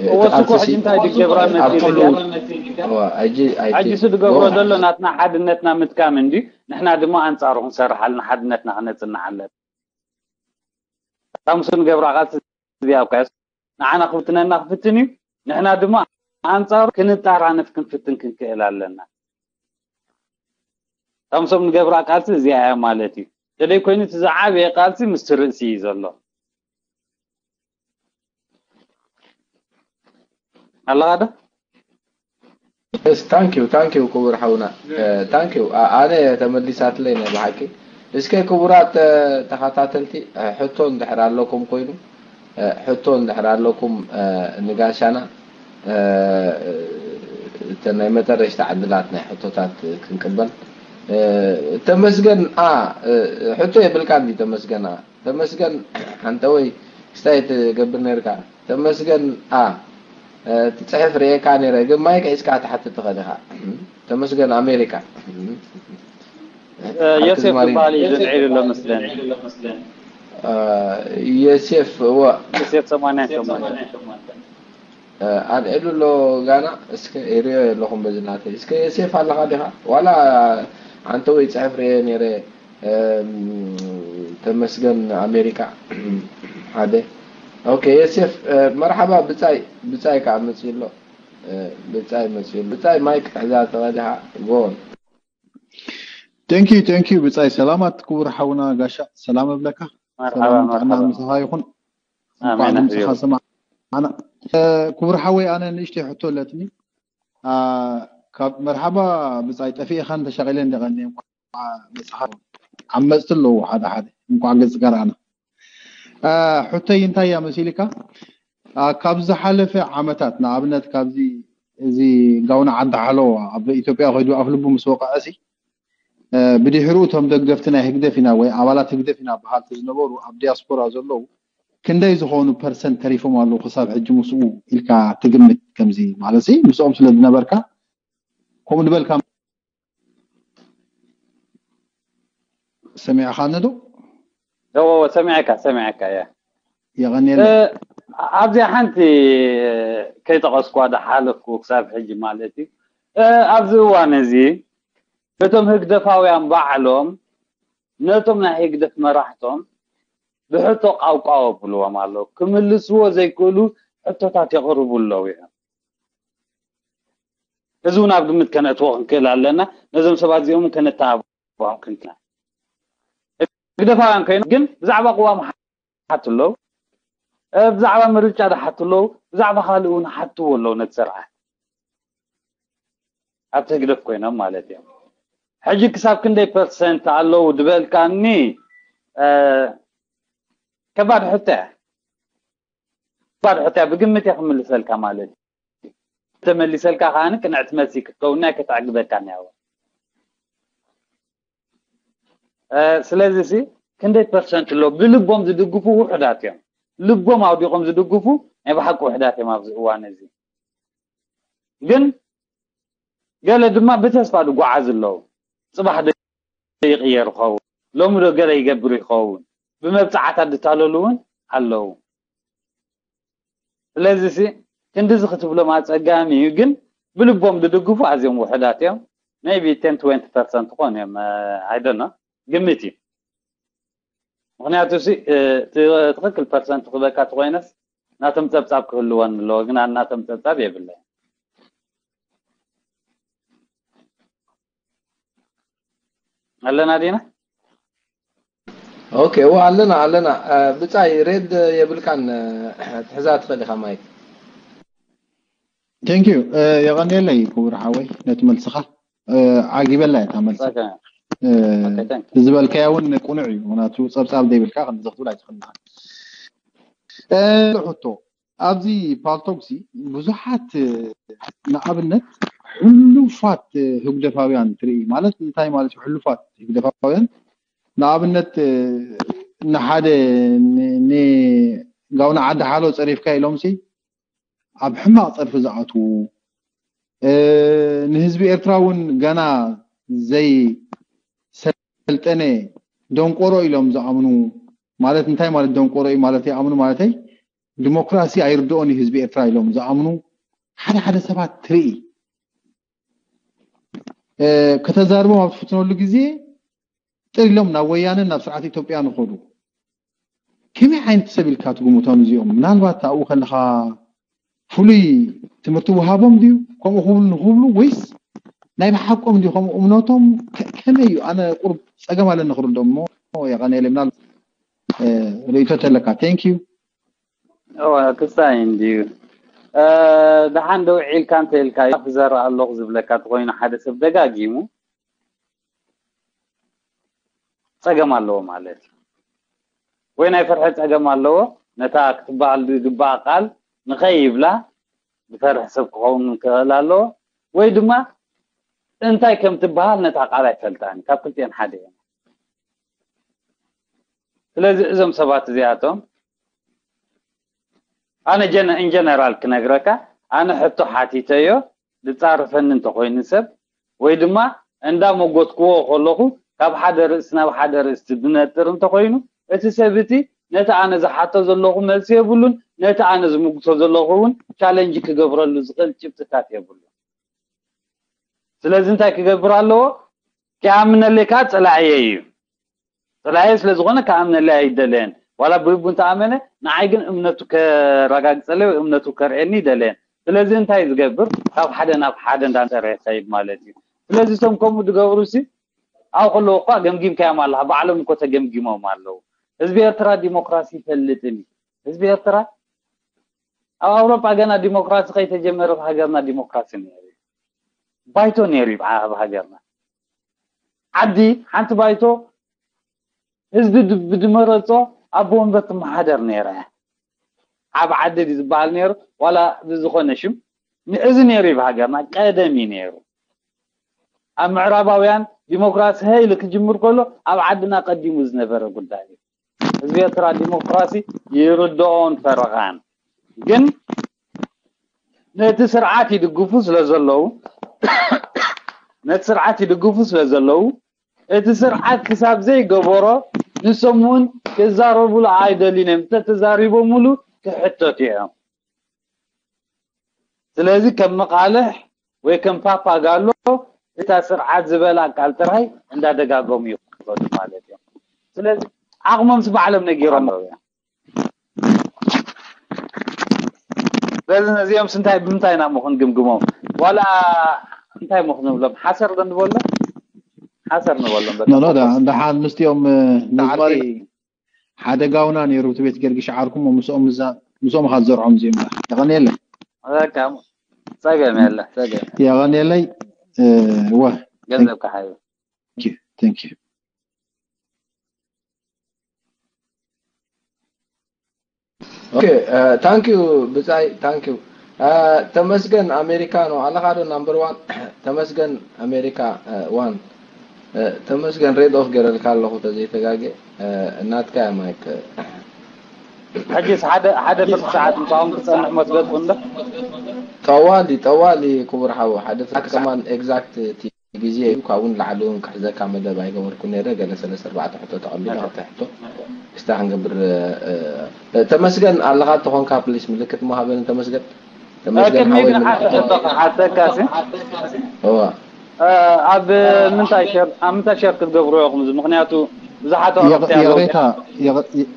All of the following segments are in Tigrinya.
እወ፣ እሱ እኮ ሕጂ እንታይ ድገብራ መሲሉ እዋ፣ ሕጂ፣ ሕጂ እሱ ድገብሮ ዘሎ ናትና ሓድነትና ምጥቃም እንዲ፣ ንሕና ድማ ኣንጻሩ ክንሰርሕ ኣለና፣ ሓድነትና ክነጽንዕ ኣለና። እታ ምስ ንገብራ ቃልሲ እዚኣ እኮ እያ። ንዓና ክፍትነና ክፍትን እዩ፣ ንሕና ድማ ኣንጻሩ ክንጠራነፍ ክንፍትን ክንክእል ኣለና። እታ ምስኦም ንገብራ ቃልሲ እዚኣ እያ ማለት እዩ። ተደይ ኮይኑ እቲ ዝዓበየ ቃልሲ ምስቲ ርእሲ እዩ ዘሎ። ኣለኻ ዶ? Yes, thank you, thank you ክቡር ሓውና። Thank you። ኣነ ተመሊሳትለይ ናይ ብሓቂ። እስከ ክቡራት ተኸታተልቲ፣ ሕቶ እንድሕር ኣለኩም ኮይኑ፣ ሕቶ እንድሕር ኣለኩም ንጋሻና፣ እተን ናይ መጠረሽታ ዕድላት ናይ ሕቶታት ክንቅበል። ተመስገን ኣ ሕቶ የብልካ እንዲ ተመስገን ኣ ተመስገን ሓንተወይ ክስታይ ትገብር ነርካ። ተመስገን ኣ ትፅሕፍ ርእየካ ነረ፣ ግን ማይክ ሒዝካ ትሓትት ትኽእል ኢኻ። ተመስገን ኣሜሪካ። ዮሴፍ ዝበሃል እዩ ዝልዒሉ ኣሎ መስለኒ። ዮሴፍ እወ። ዮሴፍ ሰማንያን ሸሞንተን። ኣልዒሉ ኣሎ ጋና። እስከ ይሪኦ የለኹም በዚ ናተይ። እስከ ዮሴፍ ኣለኻ ዲኻ? ዋላ ኣንተ ወይ ፅሕፍ ርእየ ነረ። ተመስገን ኣሜሪካ ሓደ። ኦኬ ዮሴፍ መርሓባ። ብጻይ ብጻይ ከዓ መፅኡ ኣሎ። ብጻይ መፅኡ ኣሎ። ብጻይ ማይክ ክትሕዛ ትኽእል ኢኻ። ጎን Thank you, thank you ብጻይ። ሰላማት ክቡር ሓውና ጋሻ፣ ሰላም እብለካ። መርሓባ ሰላም ጥዕና መርሓባ። ምሳኻ ይኹን። ኣሜን እንኳዕ ድምፅኻ ኣሕቢሩ። ሰማዕና። እ፣ ክቡር ሓወይ ኣነ ንእሽተይ ሕቶ ኣለትኒ። አ፣ ካብ መርሓባ ብጻይ ጠፊእኻን ተሻቒለን ደቐኒ እንኳዕ መጽኻ ዓመጽቲ ኣለዉ ሓደ ሓደ እንኳዕ ገጽካ ረኣና። አ፣ ሕቶይ እንታይ እያ መሲልካ? አ፣ ካብ ዝሓለፈ ዓመታት ንኣብነት ካብዚ እዚ ጋውና ዓዲ ሓሎ ኣብ ኢትዮጵያ ከይዱ ኣፍ ልቡ ምስ ወቀዐ ሲ ብድሕሩ እቶም ደገፍቲ ናይ ህግደፍ ኢና ወይ ኣባላት ህግደፍ ኢና በሃልቲ ዝነበሩ ኣብ ዲያስፖራ ዘለዉ ክንደይ ዝኾኑ ፐርሰንት ተሪፎም ኣለዉ ክሳብ ሕጂ ምስኡ ኢልካ ትግምት? ከምዚ ማለት ሲ ምስኦም ስለ ዝነበርካ ከምኡ ዝበልካ ሰሚዕኻኒ ዶ? እወ ሰሚዐካ ሰሚዐካ እየ። የቐንየለይ። ኣብዚኣ ሓንቲ ከይጠቐስኳ ዝሓለፍኩ ክሳብ ሕጂ ማለት እዩ። ኣብዚ እዋን እዚ እቶም ህግደፋውያን ባዕሎም ነቶም ናይ ህግደፍ መራሕቶም ብሕቶ ቃውቃው ኣብልዎም ኣለዉ። ክምልስዎ ዘይክእሉ ሕቶታት የቕርቡ ኣለዉ እዮም። እዚ እውን ኣብ ግምት ከነእትዎ ክንክእል ኣለና። ነዞም ሰባት እዚኦም እውን ከነተባብዖም ክንክእል። ህግደፋውያን ኮይኖም ግን ብዛዕባ ቅዋም ሓቱ ኣለዉ። ብዛዕባ ምርጫ ዝሓቱ ኣለዉ። ብዛዕባ ካልእ እውን ሓትዎ ኣለዉ ነቲ ስርዓት። ኣብቲ ህግደፍ ኮይኖም ማለት እዮም። ሕጂ ክሳብ ክንደይ ፐርሰንት ኣለዉ ዝበልካኒ ከባድ ሕቶ እያ። ከባድ ሕቶ እያ። ብግምት እየ ክምልሰልካ ማለት እዩ። ተመሊሰልካ ከኣ ቅንዕቲ መልሲ ክትከውንና ከተዕግበካን እያ። ስለዚ ሲ ክንደይ ፐርሰንት ኣሎ ብልቦም ዝድግፉ ውሑዳት እዮም። ልቦም ኣውዲቖም ዝድግፉ ናይ ብሓቂ ውሑዳት እዮም ኣብዚ እዋን እዚ። ግን ገለ ድማ ብተስፋ ዝጓዓዙ ኣለዉ። ጽባሕ ዶ ይቕየር ይኸውን? ሎሚ ዶ ገለ ይገብሩ ይኸውን? ብመብጽዓታት ዝታለሉ እውን ኣለዉ። ስለዚ ሲ ክንድዚ ክትብሎም ኣጸጋሚ እዩ፣ ግን ብልቦም ዝድግፉ ኣዝዮም ውሑዳት እዮም። Maybe ten twenty percent ክኾኑ እዮም። I don't know፣ ግምት እዩ። ምኽንያቱ ሲ ትኽክል ፐርሰንት ክበካ ተኾይነስ ናቶም ጸብጻብ ክህልወን ኣለዎ፣ ግን ናቶም ጸብጻብ የብለይ። ኣለና ዲና? ኦኬ እወ ኣለና ኣለና። ብጻይ ሬድ የብልካን፣ ትሕዛ ትኽእል ኢኻ ማይክ። Thank you። የቐንየለይ ክቡር ሓወይ ነቲ መልስኻ። ዓጊበላ እታ መልሲ። ዝበልካያ እውን ቅኑዕ እዩ። ምክንያቱ ጸብጻብ ዘይብልካ ከምዚ ክትብል ኣይትኽእልን። ሕቶ ኣብዚ ፓልቶክሲ ብዙሓት ንኣብነት ሕሉፋት ህግደፋውያን ትርኢ ማለት እንታይ ማለት እዩ? ሕሉፋት ህግደፋውያን ንኣብነት ንሓደ ንጋውና ዓዲ ሓሎ ጸሪፍካ ኢሎምሲ ኣብ ሕማቕ ጸርፊ ዝኣትዉ ንህዝቢ ኤርትራ እውን ገና ዘይሰልጠነ ደንቆሮ ኢሎም ዝኣምኑ ማለት እንታይ ማለት ደንቆሮ እዩ ማለት ይኣምኑ ማለተይ ዲሞክራሲ ኣይርድኦን እዩ ህዝቢ ኤርትራ ኢሎም ዝኣምኑ ሓደ ሓደ ሰባት ትርኢ። ከተዛርቦም ኣብ ትፍትነሉ ግዜ ጥር ኢሎም ናብ ወያነን ናብ ስርዓት ኢትዮጵያ ንኸዱ። ከመይ ዓይነት ሰብ ኢልካ ትግምቶም እዚኦም? ምናልባት ኣብኡ ከለኻ ፍሉይ ትምህርቲ ውሃቦም ድዩ ከምኡ ክብሉ ንክብሉ፣ ወይስ ናይ ብሓቆም ድዩ ከምኡ እምነቶም? ከመይ እዩ? ኣነ ቁርብ ፀገም ኣለኒ ክርዶ እሞ የቐነለ ምናልባት ርእቶ ተለካ። Thank you። ክሳይ እንድዩ። ደሓን ደው ዒልካ እንተ ኢልካ ክዘርእ ኣለኹ ዝብለካ ተኮይኑ ሓደ ሰብ ደጋጊሙ ፀገም ኣለዎ ማለት እዩ። ወይ ናይ ፍርሒ ፀገም ኣለዎ፣ ነታ ክትበሃል ዝግባኣ ቃል ንኸይብላ ዝፈርሕ ሰብ ክኸውን ክኽእል ኣለዎ። ወይ ድማ እንታይ ከም ትበሃል ነታ ቃል ኣይፈልጣን፣ ካብ ክልቲኤን ሓደ እዮም። ስለዚ እዞም ሰባት እዚኣቶም ኣነ ኢንጀነራል ክነግረካ፣ ኣነ ሕቶ ሓቲተዮ ዝፃረፈኒ እንተኮይኑ ሰብ ወይ ድማ እንዳ መጎትክዎ ከለኹ ካብ ሓደ ርእሲ ናብ ሓደ ርእሲ ዝነጥር እንተኮይኑ እቲ ሰብ እቲ ነቲ ኣነ ዝሓቶ ዘለኹ መልሲ የብሉን፣ ነቲ ኣነ ዝምጉቶ ዘለኹ እውን ቻለንጅ ክገብረሉ ዝኽእል ጭብጥታት የብሉን። ስለዚ እንታይ ክገብር ኣለዎ? ክኣምነለይ ከዓ ፀላእየ እዩ። ፀላእየ ስለዝኾነ ክኣምነለይ ኣይደለየን። ዋላ ብልቡ እንተኣመነ ንዓይ ግን እምነቱ ከረጋግፀለይ ወይ እምነቱ ከርእየኒ ይደለየን። ስለዚ እንታይ ዝገብር? ካብ ሓደ ናብ ሓደ እንዳንጠረ ይኸይድ ማለት እዩ። ስለዚ እቶም ከምኡ ዝገብሩ ሲ ኣብኡ ከለዉ እኳ ገምጊምካዮም ኣለኻ፣ ባዕሎም እኮ ተገምጊሞም ኣለዉ። ህዝቢ ኤርትራ ዲሞክራሲ ይፈልጥን እዩ። ህዝቢ ኤርትራ ኣብ ኣውሮጳ ገና ዲሞክራሲ ከይተጀመረ ኣብ ሃገርና ዲሞክራሲ ነይሩ እዩ። ባይቶ ነይሩ እዩ ኣብ ሃገርና። ዓዲ ሓንቲ ባይቶ ህዝቢ ብድመረፆ ኣቦ ወንበር ትመሓደር ነይራ እያ። ዓብ ዓዲ ድዩ ዝበሃል ነይሩ ዋላ ብዝኾነ ሽም እዚ ነይሩ እዩ ብሃገርና ቀደም እዩ ነይሩ። ኣብ ምዕራባውያን ዲሞክራሲ ሀይል ክጅምር ከሎ ኣብ ዓድና ቀዲሙ ዝነበረ ጉዳይ እዩ። ህዝቢ ኤርትራ ዲሞክራሲ ይርድኦን ፈረቓን ግን ነቲ ስርዓት ይድግፉ ስለ ዘለዉ ነቲ ስርዓት ይድግፉ ስለ ዘለዉ እቲ ስርዓት ክሳብ ዘይገበሮ ንሶም እውን ክዛረቡሉ ኣይደልዩን እዮም። እንተተዛሪቦምሉ ክሕተቱ እዮም። ስለዚ ከም መቓልሕ ወይ ከም ፓፓጋሎ እታ ስርዓት ዝበላ ቃል ጥራይ እንዳደጋገሙ ይኸዱ ማለት እዮም። ስለዚ ዓቕሞምስ ባዕሎም ነጊሮም እዮም። ስለዚ ነዚኦም ስንታይ ብምንታይ ኢና እሞ ክንግምግሞም? ዋላ እንታይ እሞ ክንብሎም? ሓሰር ዶ ንበሎም? ሓሰር ንበሎም በቃ። ኖ ኖ፣ ዳ- ደሓን ምስቲኦም እ፣ ንዝማሬ ሓደ ጋውና ነይሩ እቲ ቤት ገርግሽ ዓርኩሞ ምስኦም ምዛ- ምስኦም ኢኻ ትዘርዖም እዚኦም ዳ የቐንየለይ። በቃ ጸገም የለ ጸገም። የቐንየለይ። እ፣ ወ ገንዘብ ከሓዩ። Thank you. Okay, uh, thank you ብጻይ፣ thank you። Uh, ተመስገን ኣሜሪካ ነው ኣለኻ ዶ number one? ተመስገን ኣሜሪካ uh, one። Uh, ተመስገን ሬድ ኦፍ ገረልካ ኣለኹ ተዘይተጋገ። Uh, እናትካ እያ ማይክ። ሕጂስ ሓደ ሓደ ፍርቂ ሰዓት ምሳኹም ክጸንሕ መስገድኩ እንዶ። ጠዋሊ ጠዋሊ ክቡር ሓው ሓደ ፍርቂ ሰዓት ከማን exact እቲ ግዜ እዩ። ካብኡ ንላዕሊ እውን ክሕዘካ መደብ ኣይገበርኩ ነይረ። ገለ ሰለስተ ኣርባዕተ ሕቶ ተቐቢለ ክልተ ሕቶ ክስታ ክንገብር። እ፣ እ፣ ተመስገን ኣለኻ ተኾንካ ፕሊስ ምልክት ምሃበኒ ተመስገን። ተመስገን ቅድሚ ሓወይ ግን ምልክት ሓደ ሕቶ ክሓተካ ሲ እዋ። እ፣ ኣብ ምንታይ ሸር ኣብ ምንታይ ሸር ክትገብሩ ኢኹም እዚ? ምኽንያቱ ብዙሓት ኣቕረብቲ ኣለዉ። ይቕሬታ ይቕ-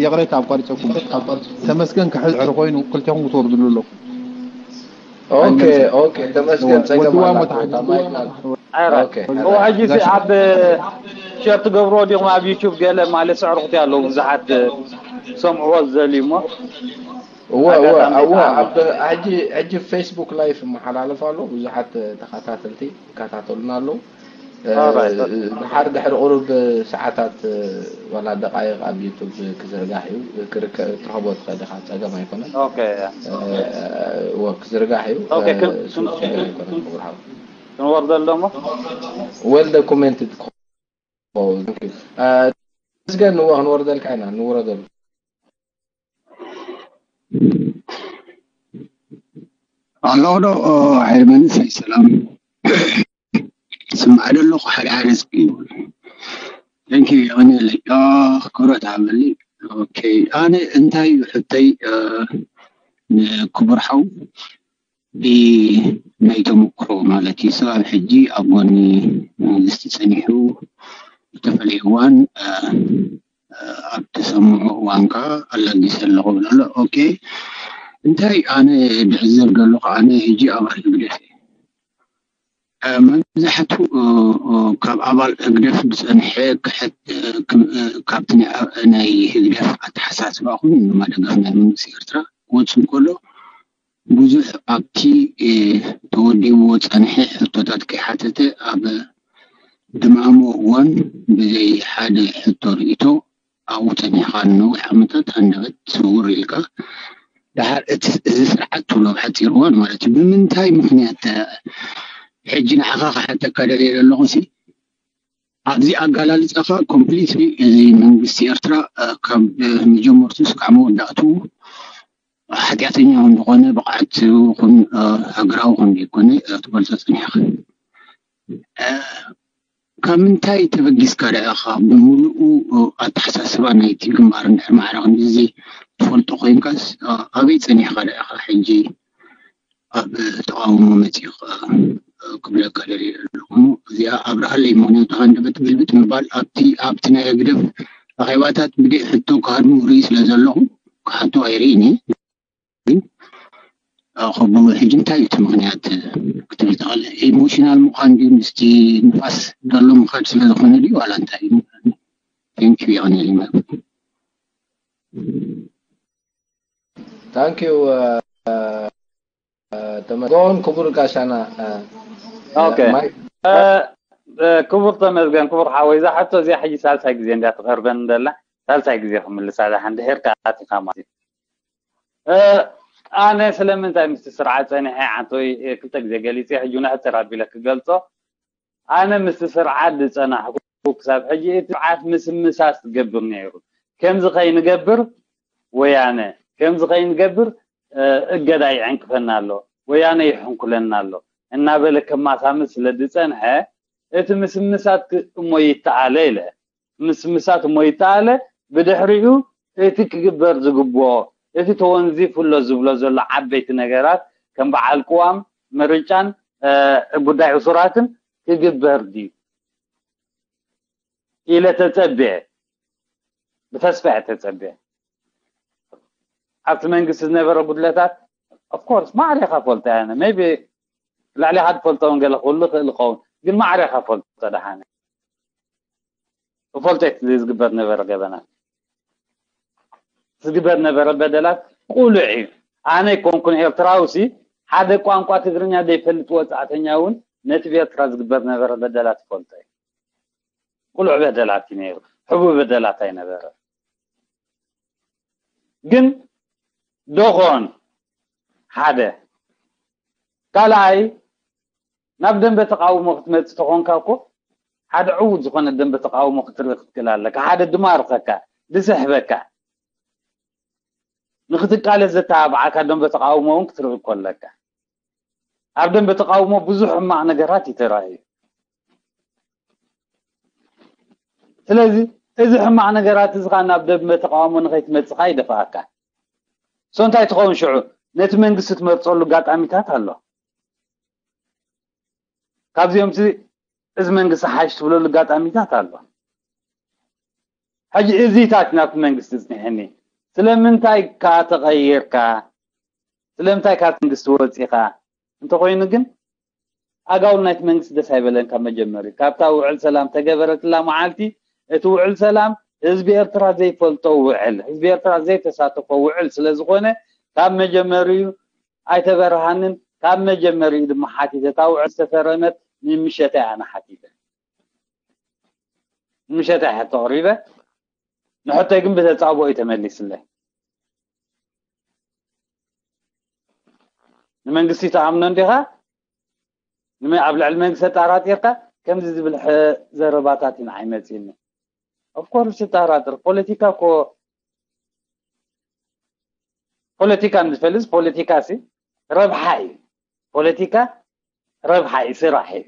ይቕሬታ ኣቋሪፀኩም። ተመስገን ክሕዝ ድሕሪ ኮይኑ ክልቴኹም ክትወርድሉ ኣለኩም። ኦኬ ኦኬ ተመስገን ጸገም ወድዋ ኣላ ሞታ እታ ማይክ ናት። ኣረ ኦኬ እዋ ሕጂ ሲ ኣብ ሸር ትገብርዎ ዲኹም ኣብ ዩቱብ ገለ ማለት ስዕርኽቲ ኣለዉ ብዙሓት ሰምዕዎ ዝደልዩ እሞ እወ እወ ኣጋጣሚ እወ ከዓ ኣብ ሕጂ ሕጂ ፌስቡክ ላይፍ ይመሓላለፍ ኣሎ ብዙሓት ተኸታተልቲ ይከታተሉና ኣለዉ። Alright. ድሓር ድሕሪ ቁሩብ ሰዓታት ዋላ ደቃይቕ ኣብ ዩቱብ ክዝርጋሕ እዩ። ክርከ- ክትረኽቦ ትኽእል ኢኻ፣ ጸገም ኣይኮነን። ኦኬ እወ ክዝርጋሕ እዩ። ኦኬ፣ ክን- እሱ ችግር ኣይኮነን ክቡር ሓው። ክንወርዶ ኣሎ እሞ well documented ክኸውን። መስገን እወ ክንወርደልካ ኢና፣ ንውረደሉ። ኣለኹ ዶ? ኦ፣ ሓይሊ መንእሰይ ሰላም። ስማዕ ዶ ኣለኹ ሓደ ሓደ እስኪ። Thank you የቐንየለይ። ኦ፣ ክብረት ሃበኒ። ኦኬ፣ ኣነ እንታይ እዩ ሕቶይ? እ፣ ክቡር ሓው፣ ብናይ ተመክሮ ማለት እዩ። ስጋብ ሕጂ ኣብ ጎኒ መንግስቲ ጸኒሑ፣ ብተፈለየ እዋን፣ እ፣ ኣብ ተሰምዖ እዋን ከኣ ኣላጊሰ ኣለኹ ይብል ኣሎ። ኦኬ፣ እንታይ ኣነ ዝዕዘብ ዘለኹ፣ ኣነ ሕጂ ኣባል ህግደፍ እየ። እ፣ መብዛሕትኡ፣ እ፣ እ፣ ካብ ኣባል ህግደፍ ዝጸንሐ ክሕት-፣ እ፣ ክም-፣ እ፣ ካብቲ ናይ ኣ-፣ ናይ ህግደፍ ኣተሓሳስባ ኹን ድማ ደገፍ ናይ መንግስቲ ኤርትራ ክወጽእ እንከሎ፣ ብዙሕ ኣብቲ፣ እ፣ ተወዲብዎ ጸንሐ ሕቶታት ከይሓተተ፣ ኣብ ድማሞ እዋን ብዘይ ሓደ ሕቶ ርእይቶ ኣብኡ ጸኒሕካ ንነዊሕ ዓመታት ሃንደበት ስውር ኢልካ፣ ደሓር እቲ፣ እዚ ስርዓት ትብሎ ኣብ ሓጺር እዋን ማለት እዩ። ብምንታይ ምኽንያት ሕጂ ንዓኻ ክሓተካ ደልየ ዘለኹ ሲ፣ ኣብዚ ኣገላልጻኻ ኮምፕሊትሊ እዚ መንግስቲ ኤርትራ፣ እ፣ ካብ መጀመርቱ እስካዕ መወዳእቱ ሓጢኣተኛ ከም ዝኾነ፣ ብቕዓት ይኹን፣ እ፣ ሃገራዊ ከም ዘይኮነ፣ እ፣ ትገልጾ ጸኒሕካ። እ፣ ካብ ምንታይ ተበጊስካ ደኣ ኢኻ ብምሉኡ፣ እ፣ ኣተሓሳስባ ናይቲ ግንባር እንድሕር ማዕረ ክንድዚ ትፈልጦ ኮይንካስ፣ እ፣ ኣበይ ጸኒሕካ ደኣ ኢኻ ሕጂ ኣብ ተቓውሞ መጺእኻ፣ እ፣ ክብለካ ደልየ ዘለኹ እሞ፣ እዚኣ ኣብርሃለይ። ምኽንያቱ ሃንደበት ግልብጥ ምባል ኣብቲ፣ ኣብቲ ናይ ህግደፍ ኣኼባታት ብደይ ሕቶ ክሃድሙ ርኢ ስለ ዘለኹ፣ ክሓቱ ኣይርእይን እየ። ግን፣ እ፣ ከብሎ ሕጂ እንታይ እዩ እቲ ምኽንያት ክትብል ትኽእል? ኢሞሽናል ምዃን ድዩ? ምስቲ ንፋስ ዘሎ ምኻድ ስለ ዝኾነ ድዩ? ዋላ እንታይ እዩ? ቴንክ ዩ፣ የቐንየለይ ማለት እዩ። ታንክ ዩ፣ እ፣ እ፣ ተመስገን ክቡር ጋሻና፣ እ፣ እ፣ ኦኬ። ማይክ እ፣ እ፣ ክቡር ተመስገን፣ ክቡር ሓወይ፣ እዛ ሕቶ እዚኣ ሕጂ ሳልሳይ ግዜ እንድያ ትቐርበኒ ዘላ፣ ሳልሳይ ግዜ ክምልሳ እዛ ሓንቲ ሄርካ ኣቲኻ ማለት እዩ። እ፣ ኣነ ስለምንታይ ምስቲ ስርዓት ጸኒሐ፣ ዓንተወይ፣ እ፣ ክልተ ግዜ ገሊጸ፣ ሕጂ እውን ሕጽር ኣቢለ ክገልጾ፣ ኣነ ምስቲ ስርዓት ዝጸናሕኩ ክሳብ ሕጂ፣ እቲ ስርዓት ምስምሳት ዝገብር ነይሩ። ከምዚ ከይንገብር ወያነ፣ ከምዚ ከይንገብር፣ እ፣ እገዳ ይዕንቅፈና ኣሎ፣ ወያነ ይሕንኩለና ኣሎ እናበለ ከማሳምስ ስለ ዝጸንሐ፣ እቲ ምስምሳት ክ-፣ እሞ ይተኣለ ኢለ። ምስምሳት እሞ ይተኣለ፣ ብድሕሪኡ እቲ ክግበር ዝግብኦ፣ እቲ ተወንዚፉ ኣሎ ዝብሎ ዘሎ ዓበይቲ ነገራት ከም በዓል ቅዋም፣ ምርጫን፣ እ፣ ጉዳይ እሱራትን ክግበር ድዩ ኢለ ተጸብየ፣ ብተስፋ እየ ተጸብየ። ኣብቲ መንግስቲ ዝነበረ ጉድለታት፣ ኦፍኮርስ፣ ማዕረ ኢኻ ፈልጦ እየ ኣነ። ሜይቢ ልዕሌኻ ዝፈልጦ እውን ገለ ክህሉ ይኽእል ይኸውን፣ ግን ማዕረ ኢኻ ፈልጦ ደሓነ። እፈልጦ እየ እቲ ዝግበር ነበረ ገበናት፣ ዝግበር ነበረ በደላት ቅሉዕ እዩ። ኣነ ኣይኮንኩን ኤርትራዊ ሲ፣ ሓደ ቋንቋ ትግርኛ ዘይፈልጥ ወጻእተኛ እውን ነቲ ብኤርትራ ዝግበር ነበረ በደላት ይፈልጦ እዩ። ቅሉዕ በደላት እዩ ነይሩ፣ ሕቡእ በደላት ኣይነበረ። ግን ዶኾን ሓደ ካልኣይ ናብ ደንበ ተቃውሞ ክትመጽእ ተኾንካ እኮ ሓደ ዕዉት ዝኾነ ደንበ ተቃውሞ ክትርኢ ክትክእል ኣለካ። ሓደ ድማርኸካ፣ ድስሕበካ፣ ንኽትቃለስ ዘተባብዓካ ደንበ ተቃውሞ እውን ክትርኢ እኮ ኣለካ። ኣብ ደንበ ተቃውሞ ብዙሕ ሕማቕ ነገራት እዩ ተራእዩ። ስለዚ እዚ ሕማቕ ነገራት እዚ ኸዓ ናብ ደንበ ተቃውሞ ንኸይትመጽእ ኸዓ ይደፍኣካ። ሶ እንታይ ትኸውን ሽዑ? ነቲ መንግስቲ ትመርጸሉ ኣጋጣሚታት ኣሎ። ካብዚኦም እዚ መንግስቲ ሓይሽ ትብለሉ ኣጋጣሚታት ኣሎ። ሕጂ እዚታት ናብቲ መንግስቲ ጽኒሕኒ፣ ስለምንታይ ከ ተቐይርካ? ስለምንታይ ካብ መንግስቲ ወጺኻ? እንተኾይኑ ግን ኣጋውል ናይቲ መንግስቲ ደስ ኣይበለን። ካብ መጀመሪ ካብታ ውዕል ሰላም ተገበረትላ መዓልቲ፣ እቲ ውዕል ሰላም ህዝቢ ኤርትራ ዘይፈልጦ ውዕል፣ ህዝቢ ኤርትራ ዘይተሳተፎ ውዕል ስለ ዝኾነ ካብ መጀመሪኡ ኣይተበረሃንን። ካብ መጀመሪኡ ድማ ሓቲተ፣ እታ ውዕል ዝተፈረመት ንምሸት እያ ኣነ ሓቲተ። ንምሸት እያ ሕቶ ኣቕሪበ፣ ንሕቶይ ግን ብተጻብኦ እዩ ተመሊስለይ። ንመንግስቲ ትኣምኖ እንዲኻ? ንመ-፣ ኣብ ልዕሊ መንግስቲ ኣጠራጢርካ ከምዚ ዝብል ሐ-፣ ዘረባታት ኢና ኣይመጽእኒ። ኦፍኮርስ ትጠራጥር። ፖለቲካ እኮ፣ ፖለቲካ ንዝፈልጥ ፖለቲካ ሲ ረብሓ እዩ። ፖለቲካ ረብሓ እዩ፣ ስራሕ እዩ።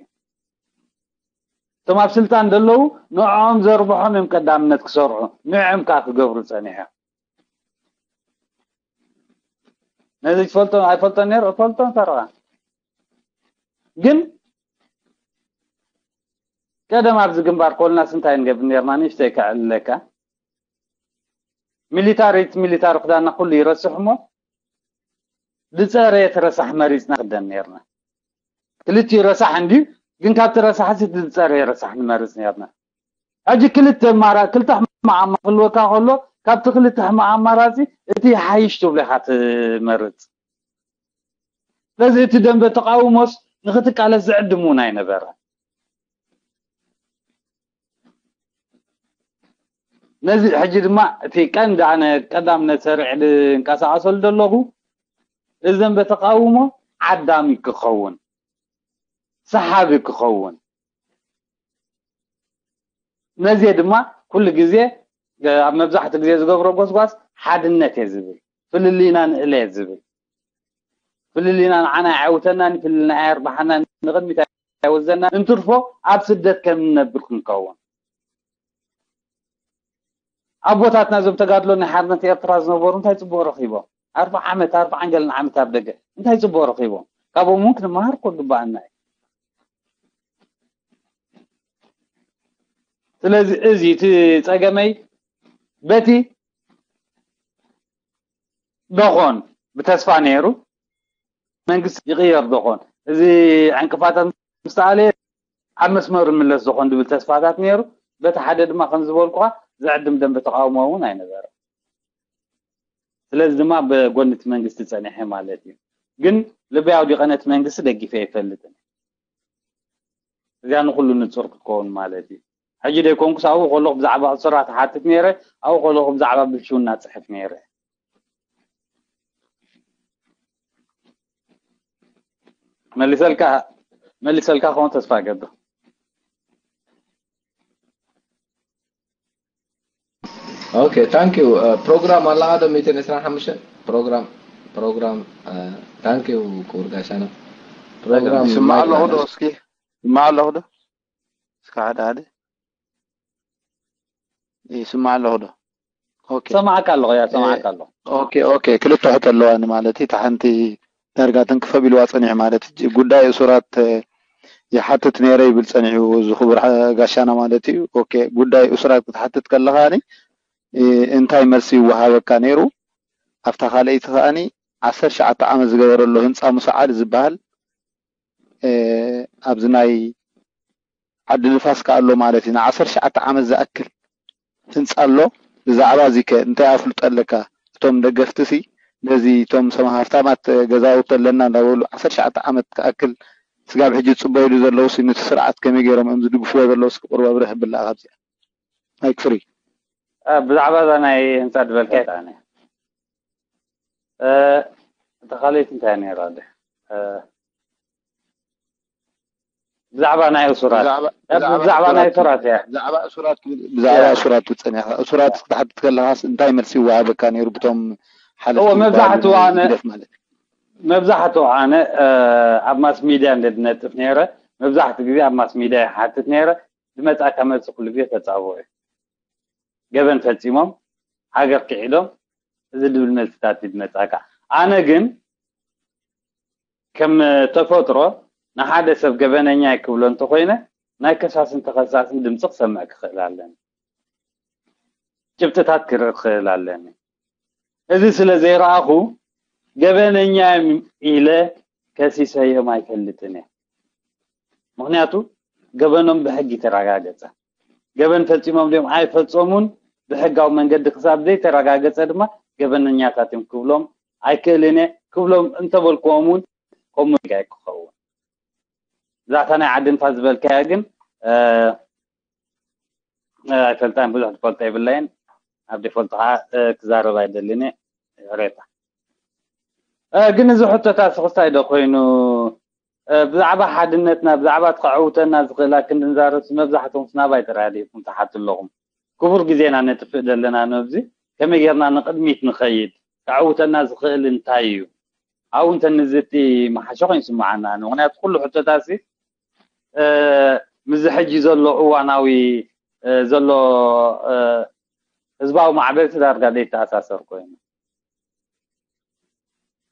እቶም ኣብ ስልጣን ዘለዉ ንዕኦም ዘርብሖም እዮም ቀዳምነት ክሰርዑ፣ ንዕኦም ከዓ ክገብሩ ጸኒሖም። ነዚ ትፈልጦ ኣይፈልጦ ነይሩ እፈልጦ ፈረቓ ግን ቀደም ኣብዚ ግንባር ኮልናስ እንታይ ንገብር ነርና ንእሽተይ ከዕልለካ ሚሊታሪ ሚሊታሪ ክዳና ኩሉ ይረስሕ እሞ ዝፀረየት ረሳሕ መሪፅና ክደን ነርና ክልቲኡ ረሳሕ እንድዩ ግን ካብቲ ረሳሕ ሲ ዝፀረየ ረሳሕ ንመርፅ ነርና ሕጂ ክልተ ኣማራ ክልተ ሕማቕ ኣማ ክልወካ ከሎ ካብቲ ክልተ ሕማቕ ኣማራፂ እቲ ይሓይሽ ትብሎ ኢኻ ትመርፅ ስለዚ እቲ ደንበ ተቃውሞስ ንክትቃለስ ዝዕድም እውን ኣይነበረ ነዚ ሕጂ ድማ እቲ ቀንዲ ኣነ ቀዳምነት ሰሪዕ ዝንቀሳቀሰሉ ዘለኹ እዚ ደንበ ተቃውሞ ዓዳሚ ክኸውን ሰሓቢ ክኸውን ነዚ ድማ ኩሉ ግዜ ኣብ መብዛሕትኡ ግዜ ዝገብሮ ጎስጓስ ሓድነት እየ ዝብል ፍልልይና ንእለ እየ ዝብል ፍልልይና ንዓና ኣይዓውተናን ፍልልና ኣየርባሓናን ንቅድሚት ኣይወዘና እንትርፎ ኣብ ስደት ከም ንነብር ክንከውን ኣቦታትና እዞም ተጋድሎ ናይ ሓርነት ኤርትራ ዝነበሩ እንታይ ፅቡቅ ረኪቦም ኣርባ ዓመት ኣርባዓን ገለን ዓመት ኣብ ደገ እንታይ ፅቡቅ ረኪቦም ካብኦም እውን ክንመሃር ኮ ግባኣና እዩ ስለዚ እዚ እቲ ፀገመይ በቲ ደኾን ብተስፋ ነይሩ መንግስቲ ይቕየር ደኾን እዚ ዕንቅፋታት ምስተኣለየ ኣብ መስመሩ ይምለስ ደኾን ዝብል ተስፋታት ነይሩ በቲ ሓደ ድማ ከም ዝበልኩኻ ዝዕድም ደንበ ተቃውሞ እውን ኣይነበረ ስለዚ ድማ ብጎኒ እቲ መንግስቲ ፀኒሐ ማለት እዩ ግን ልበይ ኣውዲቐ ነቲ መንግስቲ ደጊፈ ኣይፈልጥን እዚኣ ንኩሉ ንፁር ክትከውን ማለት እዩ ሕጂ ደይኮንኩስ ኣብኡ ከለኹ ብዛዕባ እሱራት ሓትት ነይረ ኣብኡ ከለኹ ብዛዕባ ብልሽውና ፅሕፍ ነይረ መሊሰልካ መሊሰልካ ከውን ተስፋ ገብር Okay, thank you. ፕሮግራም ኣላ ዶ ሚእትን ዕስራን ሓሙሽተን ፕሮግራም ፕሮግራም thank you ክቡር ጋሻና። ፕሮግራም ይስማዕ ኣለኹ ዶ? እስኪ ይስማዕ ኣለኹ ዶ? እስኪ ሓደ ሓደ ይስማዕ ኣለኹ ዶ? Okay. ሰማዕካ ኣለኹ ያ ሰማዕካ ኣለኹ። Okay, okay. ክልተ ሕቶ ኣለዋኒ ማለት እዩ። እታ ሓንቲ ዳርጋ ትንክፈ ቢልዋ ጸኒሑ ማለት እዩ። ጉዳይ እሱራት ይሓትት ነይረ ይብል ጸኒሑ እዚ ክቡር ጋሻና ማለት እዩ። ኦኬ ጉዳይ እሱራት ክትሓትት ከለኻኒ እንታይ መልሲ ይወሃበካ ነይሩ? ኣብታ ካልኣይቲ ከኣኒ ዓሰርተ ትሽዓተ ዓመት ዝገበረሉ ህንፃ ሙሳ ዓሊ ዝበሃል ኣብዚ ናይ ዓዲ ንፋስ ከ ኣሎ ማለት እዩ። ንዓሰርተ ትሽዓተ ዓመት ዝኣክል ህንፃ ኣሎ። ብዛዕባ እዚ ከ እንታይ ኣፍልጦ ኣለካ? እቶም ደገፍቲ ሲ ነዚ እቶም ሰማ ሃፍታማት ገዛውቲ ኣለና እንዳበሉ ዓሰርተ ትሽዓተ ዓመት ክኣክል ስጋብ ሕጂ ዝፅበይሉ ዘለውሲ ነቲ ስርዓት ከመይ ገይሮም እዮም ዝድግፍዎ ዘለውስ ቁሩብ ኣብርህ ብላ ካብዚኣ ማይክ ፍሪ ብዛዕባ እዛ ናይ ህንፃ ዝበልካ ይጣነ እታ ካልኦት እንታይ ነይራ ብዛዕባ ናይ እሱራት ብዛዕባ ናይ እሱራት እያ ብዛዕባ እሱራት ብዛዕባ እሱራት ትብል ጸኒኻ እሱራት ክትሓትት ከለኻስ እንታይ መልሲ ይወሃበካ ነይሩ ብቶም ሓለፍቲ መብዛሕትኡ ኣነ መብዛሕትኡ ኣነ ኣብ ማስ ሚድያ እንደ ድነጥፍ ነይረ መብዛሕትኡ ግዜ ኣብ ማስ ሚድያ ይሓትት ነይረ ዝመጻካ መልሲ ኩሉ ግዜ ተጻብኦ እዩ ገበን ፈጺሞም ሃገር ክዒዶም እዚ ድብል መልስታት እዩ ዝመጻካ ኣነ ግን ከም ተፈጥሮ ንሓደ ሰብ ገበነኛ ይክብሎ እንተኮይነ ናይ ከሳስን ተኸሳስን ድምፂ ክሰምዕ ክኽእል ኣለኒ ጭብጥታት ክርኢ ክኽእል ኣለኒ እዚ ስለ ዘይረኣኹ ገበነኛ ኢለ ከሲሰዮም ኣይፈልጥን እየ ምክንያቱ ገበኖም ብሕጊ ተረጋገፀ ገበን ፈፂሞም ድዮም ኣይፈፀሙን ብሕጋዊ መንገዲ ክሳብ ዘይተረጋገፀ ድማ ገበነኛታት እዮም ክብሎም ኣይክእልን እየ ክብሎም እንተበልክዎም እውን ከምኡ ጌጋ ክኸውን እዛ እታ ናይ ዓዲ ንፋስ ዝበልካያ ግን ኣይፈልጣን ብዙሕ ትፈልጦ የብለይን ኣብ ዘይፈልጦ ከዓ ክዛረብ ኣይደልን እየ ይቅሬታ ግን እዚ ሕቶታት ክስታይ ዶ ኮይኑ ብዛዕባ ሓድነትና ብዛዕባ እቲ ከዕውተና ዝኽእል ኣክንዲ ንዛረብሲ መብዛሕትኹም ናባይ ጥራይ ዲኹም ትሓቱ ኣለኹም። ክቡር ግዜና ነጥፍእ ዘለና ነብዚ ከመይ ጌርና ንቕድሚት ንኸይድ? ከዕውተና ዝኽእል እንታይ እዩ? ኣብኡ እንተ ንዝቲ ምሓሸ ኮይኑ ይስምዓኒ ኣነ። ምኽንያቱ ኩሉ ሕቶታትሲ ምስዚ ሕጂ ዘሎ እዋናዊ ዘሎ ህዝባዊ ማዕበልሲ ዳርጋ ዘይተኣሳሰር ኮይኑ።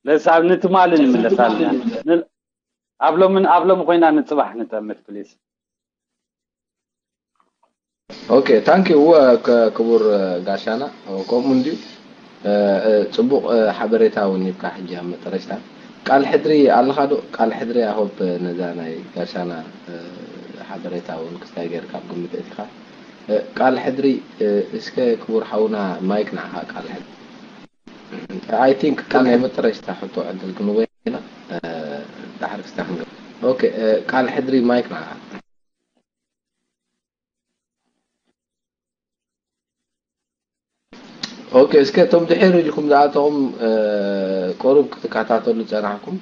ለሳብ ንትማሊ ንምለስ ኣለና። ን- ኣብ ሎምን ኣብ ሎሚ ኮይና ንጽባሕ ንጠምት ፕሊስ። Okay, thank you. ክቡር ጋሻና። ከምኡ እንዲዩ ጽቡቕ ሓበሬታ እውን ይብካ። ሕጂ ኣብ መጠረሽታ ቃል ሕድሪ ኣለኻ ዶ? ቃል ሕድሪ ኣሆብ ነዛ ናይ ጋሻና ሓበሬታ እውን ክስታይ ገይርካ ኣብ ግምት እቲኻ። ቃል ሕድሪ እስከ ክቡር ሓውና ማይክ ንዓኻ ቃል ሕድሪ። I think ቃል ናይ መጠረሽታ ሕቶ ዕድል ክንወ ኢና። ዳሕር ክስታይ ክንገ Okay, ቃል ሕድሪ ማይክ ንዓኻ። Okay, እስከ እቶም ድሕር ኢልኩም ዝኣተኹም ቁሩብ ክትከታተሉ ዝጸናሕኩም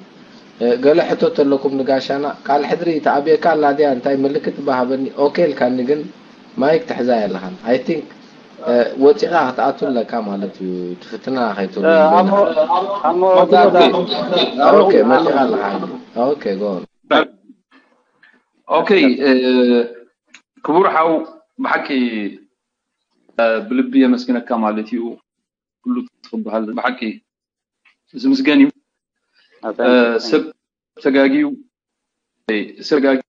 ገለ ሕቶ ተለኩም ንጋሻና። ቃል ሕድሪ ተኣብየካ ኣላ ድያ? እንታይ ምልክት ባሃበኒ። Okay ኢልካኒ ግን ማይክ ትሕዛ የለኻን። I think ወፂኻ ክትኣቱ ኣለካ ማለት እዩ። ትፍትና ከይትብሉ መወዳእታ Okay, መፂኻ ኣለኻ። Okay, go on. Okay, ክቡር ሓው፣ ብሓቂ ብልቢ የመስግነካ ማለት እዩ። ኩሉ ትኽበሃል ብሓቂ ዝምስገን እዩ። ሰብ ተጋጊዩ ሰብ ተጋጊዩ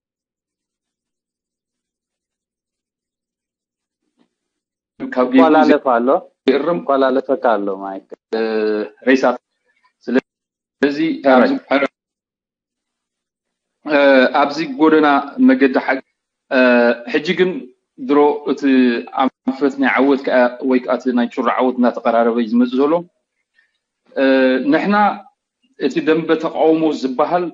ካብ ገይሩ ይቋላለፍ ኣሎ ይእርም ይቋላለፈካ ኣሎ ማይክ ሬሳት። ስለዚ ኣብዚ ጎደና መገዲ ሓቂ ሕጂ ግን ድሮ እቲ ኣንፈት ናይ ዓወት ወይ ከዓ ናይ ጩራ ዓወት እናተቀራረበ ዝመፅእ ዘሎ ንሕና እቲ ደንበ ተቃውሞ ዝበሃል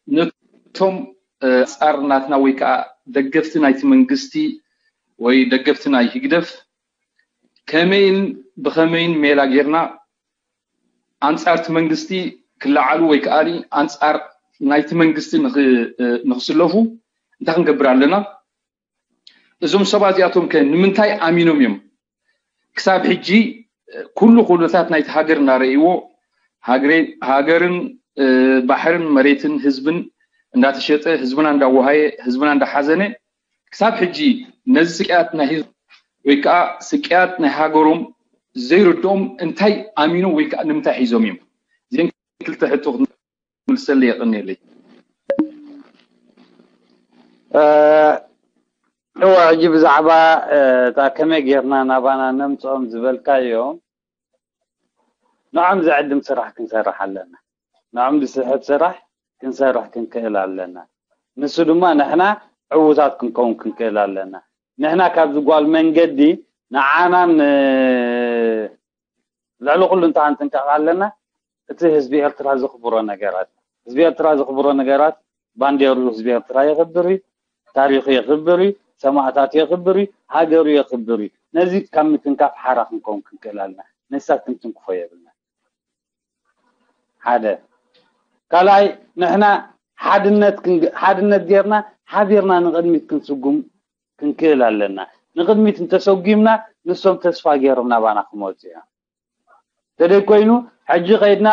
ነቶም ኣንፃር ናትና ወይ ከዓ ደገፍቲ ናይቲ መንግስቲ ወይ ደገፍቲ ናይ ህግደፍ ከመይን ብኸመይን ሜላ ጌርና ኣንፃር እቲ መንግስቲ ክለዓሉ ወይ ከዓ ኣንፃር ናይቲ መንግስቲ ንክስለፉ እንታይ ክንገብር ኣለና? እዞም ሰባት እዚኣቶም ከ ንምንታይ ኣሚኖም እዮም? ክሳብ ሕጂ ኩሉ ኩነታት ናይቲ ሃገር እናረእይዎ ሃገርን ባሕርን መሬትን ህዝብን እንዳተሸጠ ህዝብና እንዳወሃየ ህዝብና እንዳሓዘነ ክሳብ ሕጂ ነዚ ስቅያት ናይ ህዝብ ወይ ከዓ ስቅያት ናይ ሃገሮም ዘይርድኦም እንታይ ኣሚኖም ወይ ከዓ ንምንታይ ሒዞም እዮም? እዚን ክልተ ሕቶ ክትምልሰለይ የቀንየለይ። እወ ሕጂ ብዛዕባ እታ ከመይ ጌርና ናባና ነምፅኦም ዝበልካዮ ንዖም ዘዕድም ስራሕ ክንሰርሕ ኣለና። ንዖም ዝስሕብ ስራሕ ክንሰርሕ ክንክእል ኣለና። ንሱ ድማ ንሕና ዕዉታት ክንከውን ክንክእል ኣለና። ንሕና ካብዚ ጓል መንገዲ ንዓናን ልዕሊ ኩሉ እንታይ ክንጥንቀቕ ኣለና? እቲ ህዝቢ ኤርትራ ዘኽብሮ ነገራት ህዝቢ ኤርትራ ዘኽብሮ ነገራት ባንዴርኡ ህዝቢ ኤርትራ የኽብር እዩ። ታሪኹ የኽብር እዩ። ሰማእታቱ የኽብር እዩ። ሃገሩ የኽብር እዩ። ነዚ ካብ ምትንካፍ ሓራ ክንከውን ክንክእል ኣለና። ነሳ ክንትንክፎ የብልና። ሓደ ካልኣይ ንሕና ሓድነት ሓድነት ጌርና ሓቢርና ንቕድሚት ክንስጉም ክንክእል ኣለና። ንቕድሚት እንተሰጒምና ንሶም ተስፋ ገይሮም ናባና ክመፁ እዮም። ተደይ ኮይኑ ሕጂ ከይድና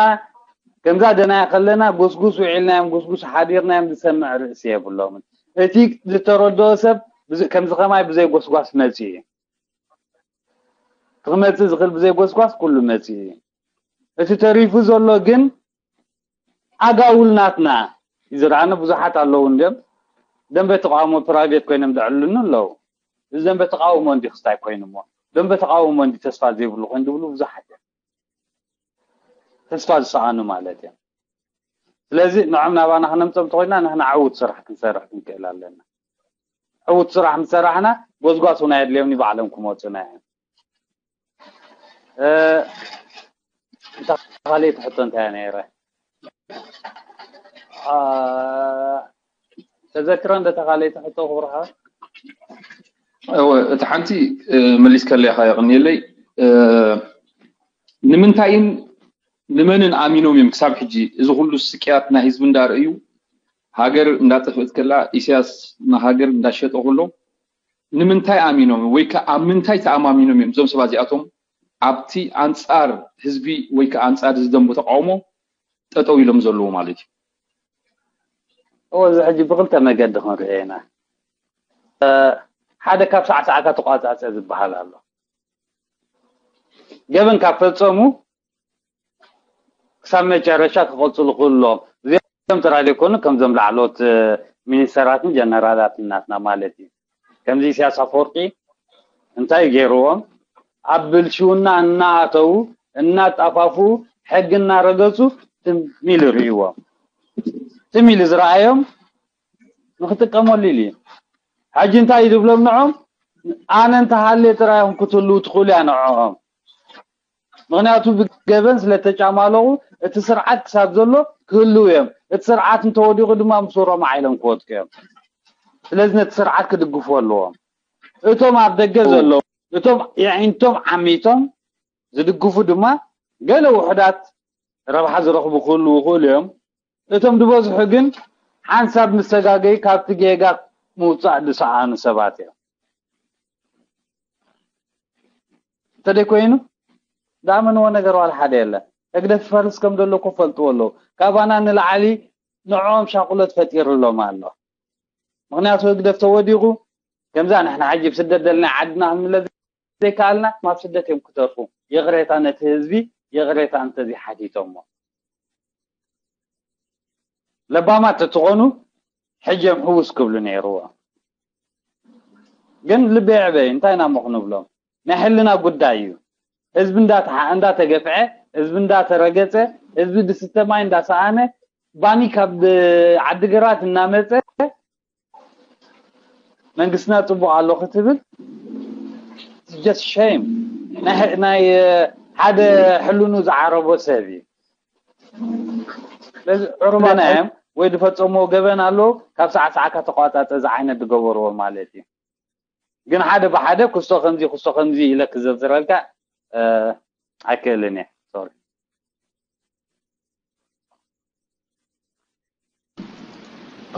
ከምዛ ደናያ ከለና ጎስጉስ ውዒልናዮም ጎስጉስ ሓዲርናዮም ዝሰምዕ ርእሲ የብሎምን። እቲ ዝተረድኦ ሰብ ከምዚ ከማይ ብዘይ ጎስጓስ መፂኡ እዩ። ክመፅእ ዝኽእል ብዘይ ጎስጓስ ኩሉ መፂኡ እዩ። እቲ ተሪፉ ዘሎ ግን ኣጋውል ናትና እዩ ዝረኣነ። ብዙሓት ኣለዉ እንድዮም ደንበ ተቃውሞ ፕራይቬት ኮይኖም ዘዕልሉኒ ኣለዉ። እዚ ደንበ ተቃውሞ እንዲ ክስታይ ኮይኑሞ ደንበ ተቃውሞ እንዲ ተስፋ ዘይብሉ ኮይኑ ዝብሉ ብዙሓት እዮም። ተስፋ ዝሰኣኑ ማለት እዮም። ስለዚ ንዖም ናባና ክነምፀም ተኮይና ንሕና ዕውት ስራሕ ክንሰርሕ ክንክእል ኣለና። ዕውት ስራሕ ምስ ሰራሕና ጎስጓስ እውን ኣየድልዮምኒ ባዕሎም ክመፁና እዮም። እታ ካልኣይቲ ሕቶ እንታይ ነይረ? ተዘክረ እንደ ተኻለይቲ ሕቶ ክብርሃ እወ እቲ ሓንቲ መሊስከለይ ኢኻ የቕንየለይ። ንምንታይን ንመንን ኣሚኖም እዮም ክሳብ ሕጂ እዚ ኩሉ ስቅያት ናይ ህዝቢ እንዳርእዩ ሃገር እንዳጠፍእት ከላ ኢሳያስ ንሃገር እንዳሸጠ ኩሎ ንምንታይ ኣሚኖም ወይ ከዓ ኣብ ምንታይ ተኣማሚኖም እዮም እዞም ሰባት እዚኣቶም ኣብቲ ኣንፃር ህዝቢ ወይ ከዓ ኣንፃር እዚ ደንቡ ተቃውሞ ጠጠው ኢሎም ዘለዉ ማለት እዩ? እወ እዚ ሕጂ ብክልተ መገዲ ክንሪኦ ኢና። ሓደ ካብ ሳዕሳዕካ ተቋፃፀ ዝበሃል ኣሎ። ገበን ካብ ፈፀሙ ክሳብ መጨረሻ ክቐፅሉ ክህልዎም። እዚኦም ጥራይ ዘይኮኑ፣ ከምዞም ላዕለዎት ሚኒስተራትን ጀነራላትን ናትና ማለት እዩ። ከምዚ ኢሳያስ ኣፈወርቂ እንታይ ገይርዎም? ኣብ ብልሽውና እናኣተዉ እናጣፋፉ፣ ሕጊ እናረገፁ ትም ኢሉ ርእይዎም። ትም ኢሉ ዝረኣዮም ንክጥቀመሉ ኢሉ እዩ። ሕጂ እንታይ እዩ ዝብሎም ንዖም? ኣነ እንተሃልየ ጥራይ እዮም ክትህልዉ ትኽእሉ እያ ንዕኦም። ምክንያቱ ብገበን ስለተጫማለቑ እቲ ስርዓት ክሳብ ዘሎ ክህልው እዮም። እቲ ስርዓት እንተወዲቑ ድማ ምስ ኦሮማ ኢሎም ክወድቁ እዮም። ስለዚ ነቲ ስርዓት ክድግፉ ኣለዎም። እቶም ኣብ ደገ ዘለዉ፣ እቶም የዒንቶም ዓሚቶም ዝድግፉ ድማ ገለ ውሑዳት ረብሓ ዝረኽቡ ክህልዉ ይኽእሉ እዮም። እቶም ዝበዝሑ ግን ሓንሳብ ምስ ተጋገዩ ካብቲ ጌጋ ምውፃእ ዝሰኣኑ ሰባት እዮም። እንተደይ ኮይኑ ዝኣመንዎ ነገር ዋላ ሓደ የለን። ህግደፍ ይፈርስ ከም ዘሎ እኮ ፈልጥዎ ኣለዉ። ካባና ንላዕሊ ንዕኦም ሻቁሎት ፈጢሩሎም ኣሎ። ምክንያቱ ህግደፍ ተወዲቑ ከምዛ ንሕና ሕጂ ብስደት ዘለና ዓድና ክንምለስ ዘይከኣልና ማብ ስደት እዮም ክተርፉ። ይቕሬታ ነቲ ህዝቢ ይቕሬታ እንተዘይሓቲቶሞ። ለባማት ተትኾኑ ሕጂ እዮም ህውስ ክብሉ ነይርዎ። ግን ልቢ የዕበዩ እንታይ ኢና እሞ ክንብሎም? ናይ ሕልና ጉዳይ እዩ። ህዝቢ እንዳተሓ- እንዳተገፍዐ፣ ህዝቢ እንዳተረገፀ፣ ህዝቢ ድስተ ማይ እንዳሰኣነ ባኒ ካብ ዓዲግራት እናመፀ መንግስትና ፅቡቅ ኣሎ ክትብል just shame ናይ ሓደ ሕልኑ ዝዓረቦ ሰብ እዩ። ስለዚ ዕሩባና እዮም ወይ ዝፈፀምዎ ገበን ኣለዎ ካብ ሰዓት ሰዓካ ተቋፃፀ ዝዓይነት ዝገበርዎ ማለት እዩ። ግን ሓደ ብሓደ ክስቶ ከምዚ ክስቶ ከምዚ ኢለ ክዘርዝረልካ ኣይክእልን እየ። Sorry።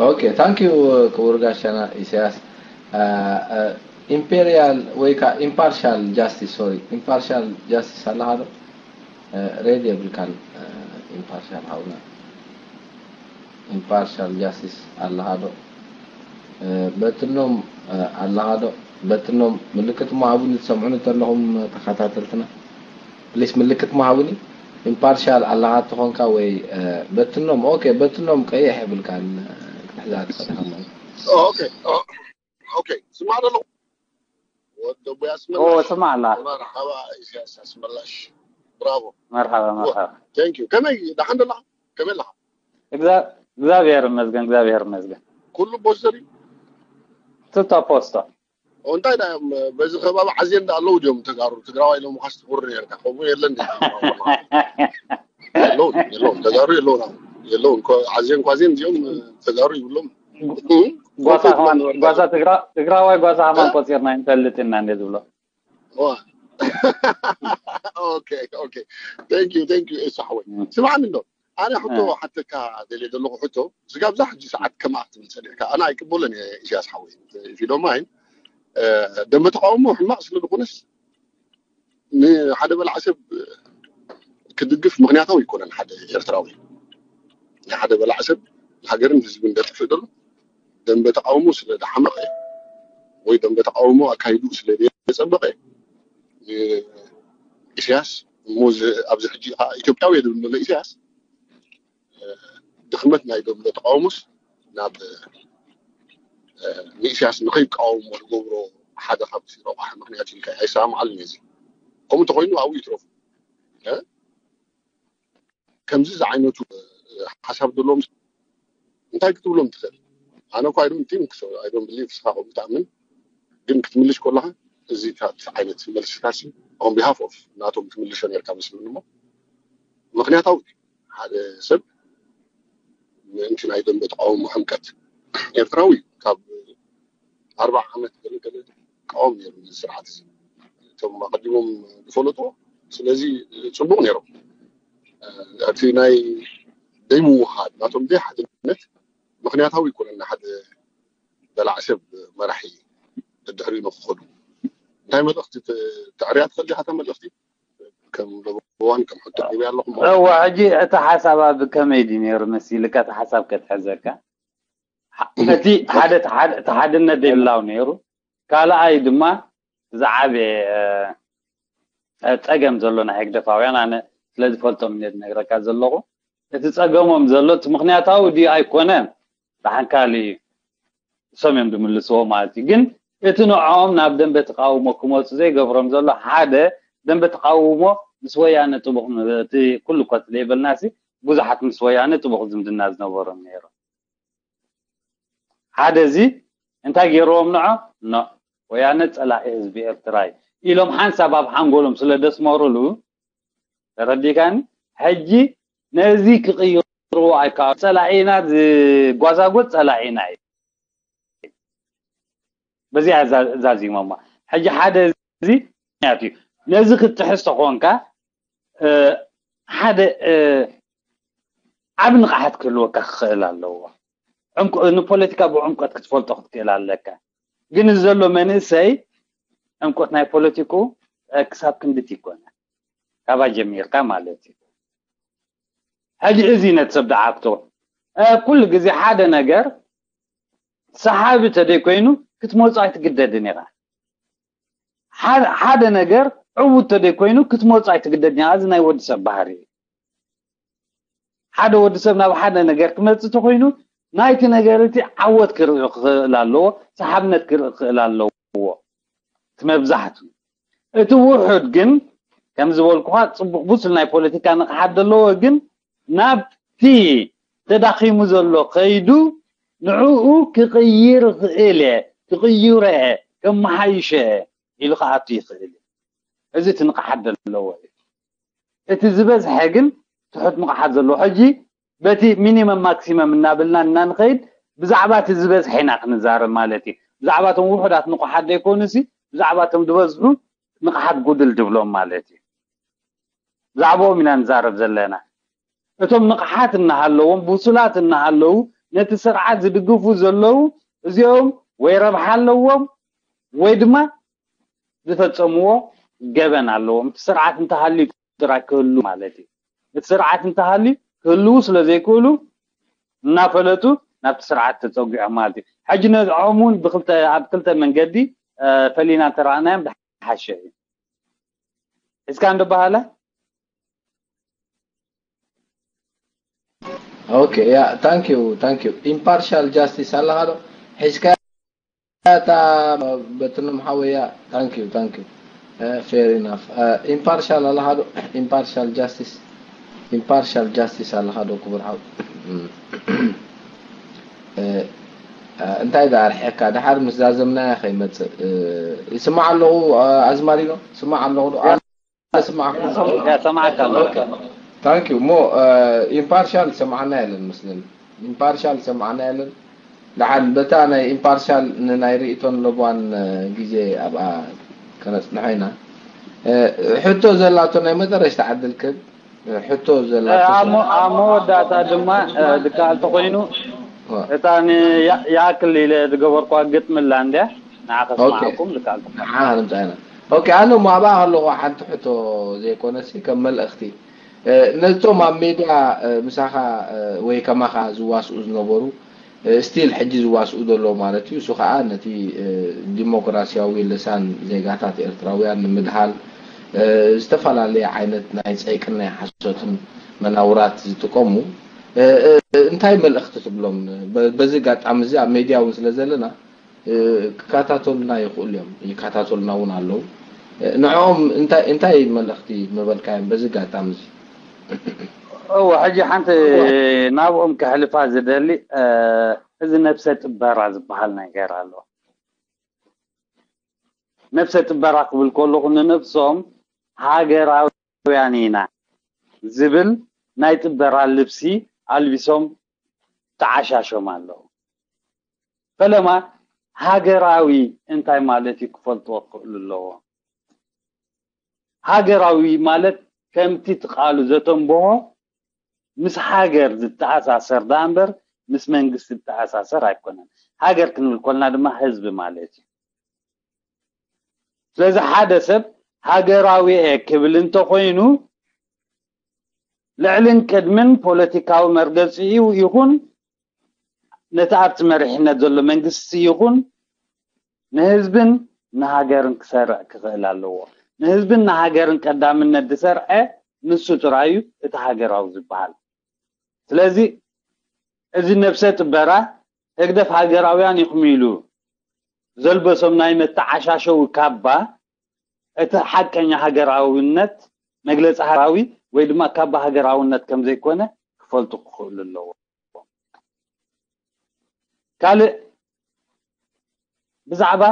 Okay, thank you ክቡር ጋሻና ኢሳያስ። ኢምፔሪያል ወይ ከዓ ኢምፓርሻል ጃስቲስ፣ ሶሪ፣ ኢምፓርሻል ጃስቲስ ኣለካ ዶ? ሬድ የብልካን። ኢምፓርሻል ሃውና ኢምፓርሻል ጃስቲስ ኣለካ ዶ? በትኖም ኣለካ ዶ? በትኖም ምልክት መሃቡኒ ትሰምዑኒ ተለኹም ተኸታተልትና ፕሊስ ምልክት መሃቡኒ። ኢምፓርሻል ኣለካ ተኾንካ ወይ በትኖም። ኦኬ በትኖም ቀይሕ የብልካን ክትሕዛ ትኽእል ኢኻ ማለት። ኦኬ ኦኬ ስማዕ ደለኹ ወደ ቡያ ኦ ኣስመላሽ ስማዕ ኣላ መርሓባ ኢሳያስ ኣስመላሽ ብራቮ መርሓባ መርሓባ ቴንክ ዩ ከመይ ዳሓን ደለኻ ከመይ ኣለኻ እግዛ- እግዚኣብሔር ይመስገን እግዚኣብሔር ይመስገን ኩሉ ቦስተሪ ትታ ፖስቶ እንታይ ዳ በዚ ከባቢ ዓዝየ እንዳ ኣለዉ ድዮም ተጋሩ ትግራዋይ ኢሎም ኳስ ትቁሪ ነርካ ከምኡ የለን የለውን የለውን ተጋሩ የለውን የለውን ዓዝየን ኳዝየን እዚኦም ተጋሩ ይብሎም ጓሳ ከማን ጓሳ ትግራ ትግራዋይ ጓሳ ከማን ቆፂርና ይንፈልጥ ኢና እንደ ዝብሎ ኦኬ ኦኬ ቴንክ ዩ ቴንክ ዩ እሱ ሓወይ ስማዕኒ እንዶ ኣነ ሕቶ ሓተካ ደልየ ዘለኹ ሕቶ ስጋብ ዛ ሕጂ ሰዓት ከማኣ ክትብል ፀኒሕካ ኣነ ኣይቅበሎን እየ ኢሳያስ ሓወይ ፊዶማይን ደንበ ተቃውሞ ሕማቅ ስለ ዝኾነስ ንሓደ በላዕ ሰብ ክድግፍ ምክንያታዊ ኣይኮነን ሓደ ኤርትራዊ ንሓደ በላዕ ሰብ ሃገርን ህዝብን ደጥፍእ ዘሎ ደንበ ተቃውሞ ስለ ዝሓመቐ ወይ ደንበ ተቃውሞ ኣካይዱ ስለ ዘየፀበቐ ኢሳያስ እሞ ኣብዚ ሕጂ ኢትዮጵያዊ እየ ዝብል ዘሎ ኢሳያስ ድኽመት ናይ ደንበ ተቃውሞስ ናብ ንኢሳያስ ንኸይቃወሞ ዝገብሮ ሓደ ካብቲ ረቋሒ ምክንያት ኢልካ ኣይሰማማዓሉን እዚ ከምኡ እንተኮይኑ ኣብኡ ይትረፉ ከምዚ ዝዓይነቱ ሓሳብ ዘለዎም እንታይ ክትብሎም ትኽእል ኣነ እኳ I don't think I don't believe እስኻ ከምኡ ትኣምን ግን ክትምልሽ ከለኻ እዚ ዓይነት መልስታት on behalf of ናቶም ትምልሾ ነርካ መስሉኒ እሞ ምክንያታዊ ሓደ ሰብ ምእንቲ ናይ ደንበ ተቃውሞ ሕምቀት ኤርትራዊ ካብ ኣርባዓ ዓመት ገለገለ ይቃወም ነይሩ ነዚ ስርዓት እዚ እቶም ኣቀዲሞም ዝፈለጡ ስለዚ ፅቡቅ ነይሮም እቲ ናይ ዘይምውሃድ ናቶም ዘይሓድነት ምክንያታዊ ይኮነና ሓደ በላዕ ሰብ መራሒ ድሕሪኡ ንክኸዱ እንታይ መልእክቲ ተዕርያ ትኽእል ዲኻ እታ መልእክቲ ከም ለበዋን ከም ሕቶ ሪበ ኣለኹም እዋ ሕጂ እቲ ሓሳብ ኣብ ከመይ ድዩ ነይሩ መሲልካ እቲ ሓሳብ ከትሕዘካ እቲ ሓደ እቲ ሓድነት ዘይብላው ነይሩ ካልኣይ ድማ ዝዓበየ ፀገም ዘሎ ናይ ህግደፋውያን ኣነ ስለ ዝፈልጦም እየ ዝነግረካ ዘለኹ። እቲ ጸገሞም ዘሎ እቲ ምኽንያታዊ ድዩ ኣይኮነን፣ ደሓን ካልእ እዩ። እሶም እዮም ዝምልስዎ ማለት እዩ። ግን እቲ ንዕኦም ናብ ደንበ ተቃውሞ ክመፁ ዘይገብሮም ዘሎ ሓደ፣ ደንበ ተቃውሞ ምስ ወያነ ጥቡቕ ን-፣ እቲ ኩሉ ኮት ዘይበልናሲ ብዙሓት ምስ ወያነ ጥቡቕ ዝምድና ዝነበሮም ነይሮም። ሓደ እዚ እንታይ ገይርዎም ንዖ ኖ ወያነ ጸላኢ ህዝቢ ኤርትራ እዩ ኢሎም ሓንሳብ ኣብ ሓንጎሎም ስለ ደስመሩሉ ተረዲካኒ። ሕጂ ነዚ ክቕይርዎ ኣይከኣሉ። ጸላኢና ዝጓዛጎት ጸላኢና እዩ። በዚኣ እዛ- ዛዚሞማ። ሕጂ ሓደ እዚ ምክንያት እዩ። ነዚ ክትጥሕስ ተኾንካ እ፣ ሓደ እ፣ ዓብ ንቕሓት ክህልወካ ክኽእል ኣለዎ። ዕምቆ- ንፖለቲካ ብዕምቆት ክትፈልጦ ክትክእል ኣለካ። ግን እዚ ዘሎ መንእሰይ ዕምቆት ናይ ፖለቲኩ እ፣ ክሳብ ክንድቲ ይኮነ ካባ ጀሚርካ ማለት እዩ። ሕጂ እዚ ነቲ ሰብ ደዓግቶ እ፣ ኩሉ ግዜ ሓደ ነገር ሰሓቢ ተደይ ኮይኑ ክትመፁ ኣይትግደድን ኢኻ። ሓደ- ሓደ ነገር ዕዉት ተደይ ኮይኑ ክትመፁ ኣይትግደድን ኢኻ። እዚ ናይ ወዲ ሰብ ባህሪ እዩ። ሓደ ወዲ ሰብ ናብ ሓደ ነገር ክመፅእ ተኮይኑ ናይቲ ነገር እቲ ዓወት ክርኢ ክኽእል ኣለዎ፣ ሰሓብነት ክርኢ ክኽእል ኣለዎ። እቲ መብዛሕቱ እቲ ውሑድ ግን ከም ዝበልኩኻ ጽቡቕ ብሱል ናይ ፖለቲካ ንቕሓት ዘለዎ ግን ናብቲ ተዳኺሙ ዘሎ ከይዱ ንዕኡ ክቕይር ይኽእል እየ፣ ክቕይሮ እየ፣ ከመሓይሾ እየ ኢሉ ክኣቱ ይኽእል እዩ። እዚ እቲ ንቕሓት ዘለዎ እዩ። እቲ ዝበዝሐ ግን ትሑት ንቕሓት ዘለዎ። ሕጂ በቲ ሚኒመም ማክሲመም እናበልና እናንኸይድ ብዛዕባ እቲ ዝበዝሐ ኢና ክንዛረብ ማለት እዩ። ብዛዕባ እቶም ውሑዳት ንቑሓት ዘይኮኑሲ ብዛዕባ እቶም ዝበዝሑ ንቕሓት ጉድል ድብሎም ማለት እዩ። ብዛዕባኦም ኢና ንዛረብ ዘለና። እቶም ንቕሓት እናሃለዎም ብሱላት እናሃለዉ ነቲ ስርዓት ዝድግፉ ዘለዉ እዚኦም ወይ ረብሓ ኣለዎም ወይ ድማ ዝፈጸምዎ ገበን ኣለዎም። እቲ ስርዓት እንተሃልዩ ጥራይ ክህሉ ማለት እዩ። እቲ ስርዓት እንተሃልዩ ክህልዉ ስለ ዘይክእሉ እናፈለጡ ናብቲ ስርዓት ተጸጒዖም ማለት እዩ። ሕጂ ነዚኦም እውን ብክልተ ኣብ ክልተ መንገዲ እ፣ ፈሊና እንተረኣናዮም ዝሓሸ እዩ። ሒዝካ እንዶ በሃለ Okay, yeah, thank you, thank you. Impartial justice ኣለኻ ዶ? ሒዝካ እታ በትኖም ሓወያ። Thank you, thank you. Uh, fair enough. Uh, impartial ኣለኻ ዶ? Impartial justice. Impartial justice ኣለኻ ዶ ክቡር ሓው? እንታይ ደኣ ኣርሒቕካ? ደሓር ምስ ዛዘምናያ ከይመጽእ። ይስማዕ ኣለኹ ኣዝማሪኖ? ስማዕ ኣለኹ ዶ? ኣነ ስማዕ። ሰማዕካ ኣለኹ። Thank you. እሞ ኢምፓርሻል ዝሰማዓና የለን መስለኒ። ኢምፓርሻል ዝሰማዓና የለን። ደሓን በታ ናይ ኢምፓርሻል ንናይ ርእይቶን ለበዋን ግዜ ኣብኣ ከነጽንሖ ኢና። ሕቶ ዘላቶ ናይ መጨረሽታ ዕድል ክህብ። ሕቶ ዘላቶ ኣብ መ- ኣብ መወዳእታ ድማ እ፣ ዝከኣል ተኾይኑ እታ ንያ- ይኣክል ኢለ ዝገበርኳ ግጥሚ ኣላ እንድያ ንዓ ከስምዓኩም ዝከኣል ተኾይኑ። ንዓ ክንምጻ ኢና። ኦኬ፣ ኣነ እሞ ኣብኣ ከለኹ ሓንቲ ሕቶ ዘይኮነሲ ከም መልእኽቲ እ፣ ነቶም ኣብ ሜድያ እ፣ ምሳኻ እ፣ ወይ ከማኻ ዝዋስኡ ዝነበሩ ስቲል ሕጂ ዝዋስኡ ዘለዉ ማለት እዩ። እሱ ከዓ ነቲ ዲሞክራሲያዊ ልሳን ዜጋታት ኤርትራውያን ንምድሃል ዝተፈላለየ ዓይነት ናይ ጸይቅን ናይ ሓሶትን መናውራት ዝጥቀሙ እንታይ መልእኽቲ ትብሎም? በዚ ኣጋጣሚ እዚ ኣብ ሜድያ እውን ስለ ዘለና ክከታተሉና ይኽእሉ እዮም፣ ይከታተሉና እውን ኣለዉ። ንዕኦም እንታይ እንታይ መልእኽቲ ምበልካዮም በዚ ኣጋጣሚ እዚ? እወ፣ ሕጂ ሓንቲ ናብኦም ከሕልፋ ዝደሊ እዚ ነብሰ ጥበራ ዝበሃል ነገር ኣሎ። ነብሰ ጥበራ ክብል ከለኹ ንነብሶም ሃገራውያን ኢና ዝብል ናይ ጥበራ ልብሲ ኣልቢሶም ተዓሻሾም ኣለዉ። ፈለማ ሃገራዊ እንታይ ማለት እዩ ክፈልጥዎ ክኽእሉ ኣለዎም። ሃገራዊ ማለት ከምቲ እቲ ቃሉ ዘተንብሆ ምስ ሃገር ዝተኣሳሰር ደኣ እምበር ምስ መንግስቲ ዝተኣሳሰር ኣይኮነን። ሃገር ክንብል ኮልና ድማ ህዝቢ ማለት እዩ። ስለዚ ሓደ ሰብ ሃገራዊ እየ ክብል እንተኾይኑ ልዕልን ቅድምን ፖለቲካዊ መርገፂኡ ይኹን ነቲ ኣብቲ መሪሕነት ዘሎ መንግስቲ ይኹን ንህዝብን ንሃገርን ክሰርዕ ክኽእል ኣለዎ። ንህዝብን ንሃገርን ቀዳምነት ዝሰርዐ ንሱ ጥራይ እዩ እቲ ሃገራዊ ዝበሃል። ስለዚ እዚ ነብሰ ጥበራ ህግደፍ ሃገራውያን ኢኹም ኢሉ ዘልበሶም ናይ መተዓሻሸዊ ካባ እቲ ሓቀኛ ሃገራውነት መግለፂ ሃገራዊ ወይ ድማ ካባ ሃገራውነት ከም ዘይኮነ ክፈልጡ ክኽእሉ ኣለዎም። ካልእ ብዛዕባ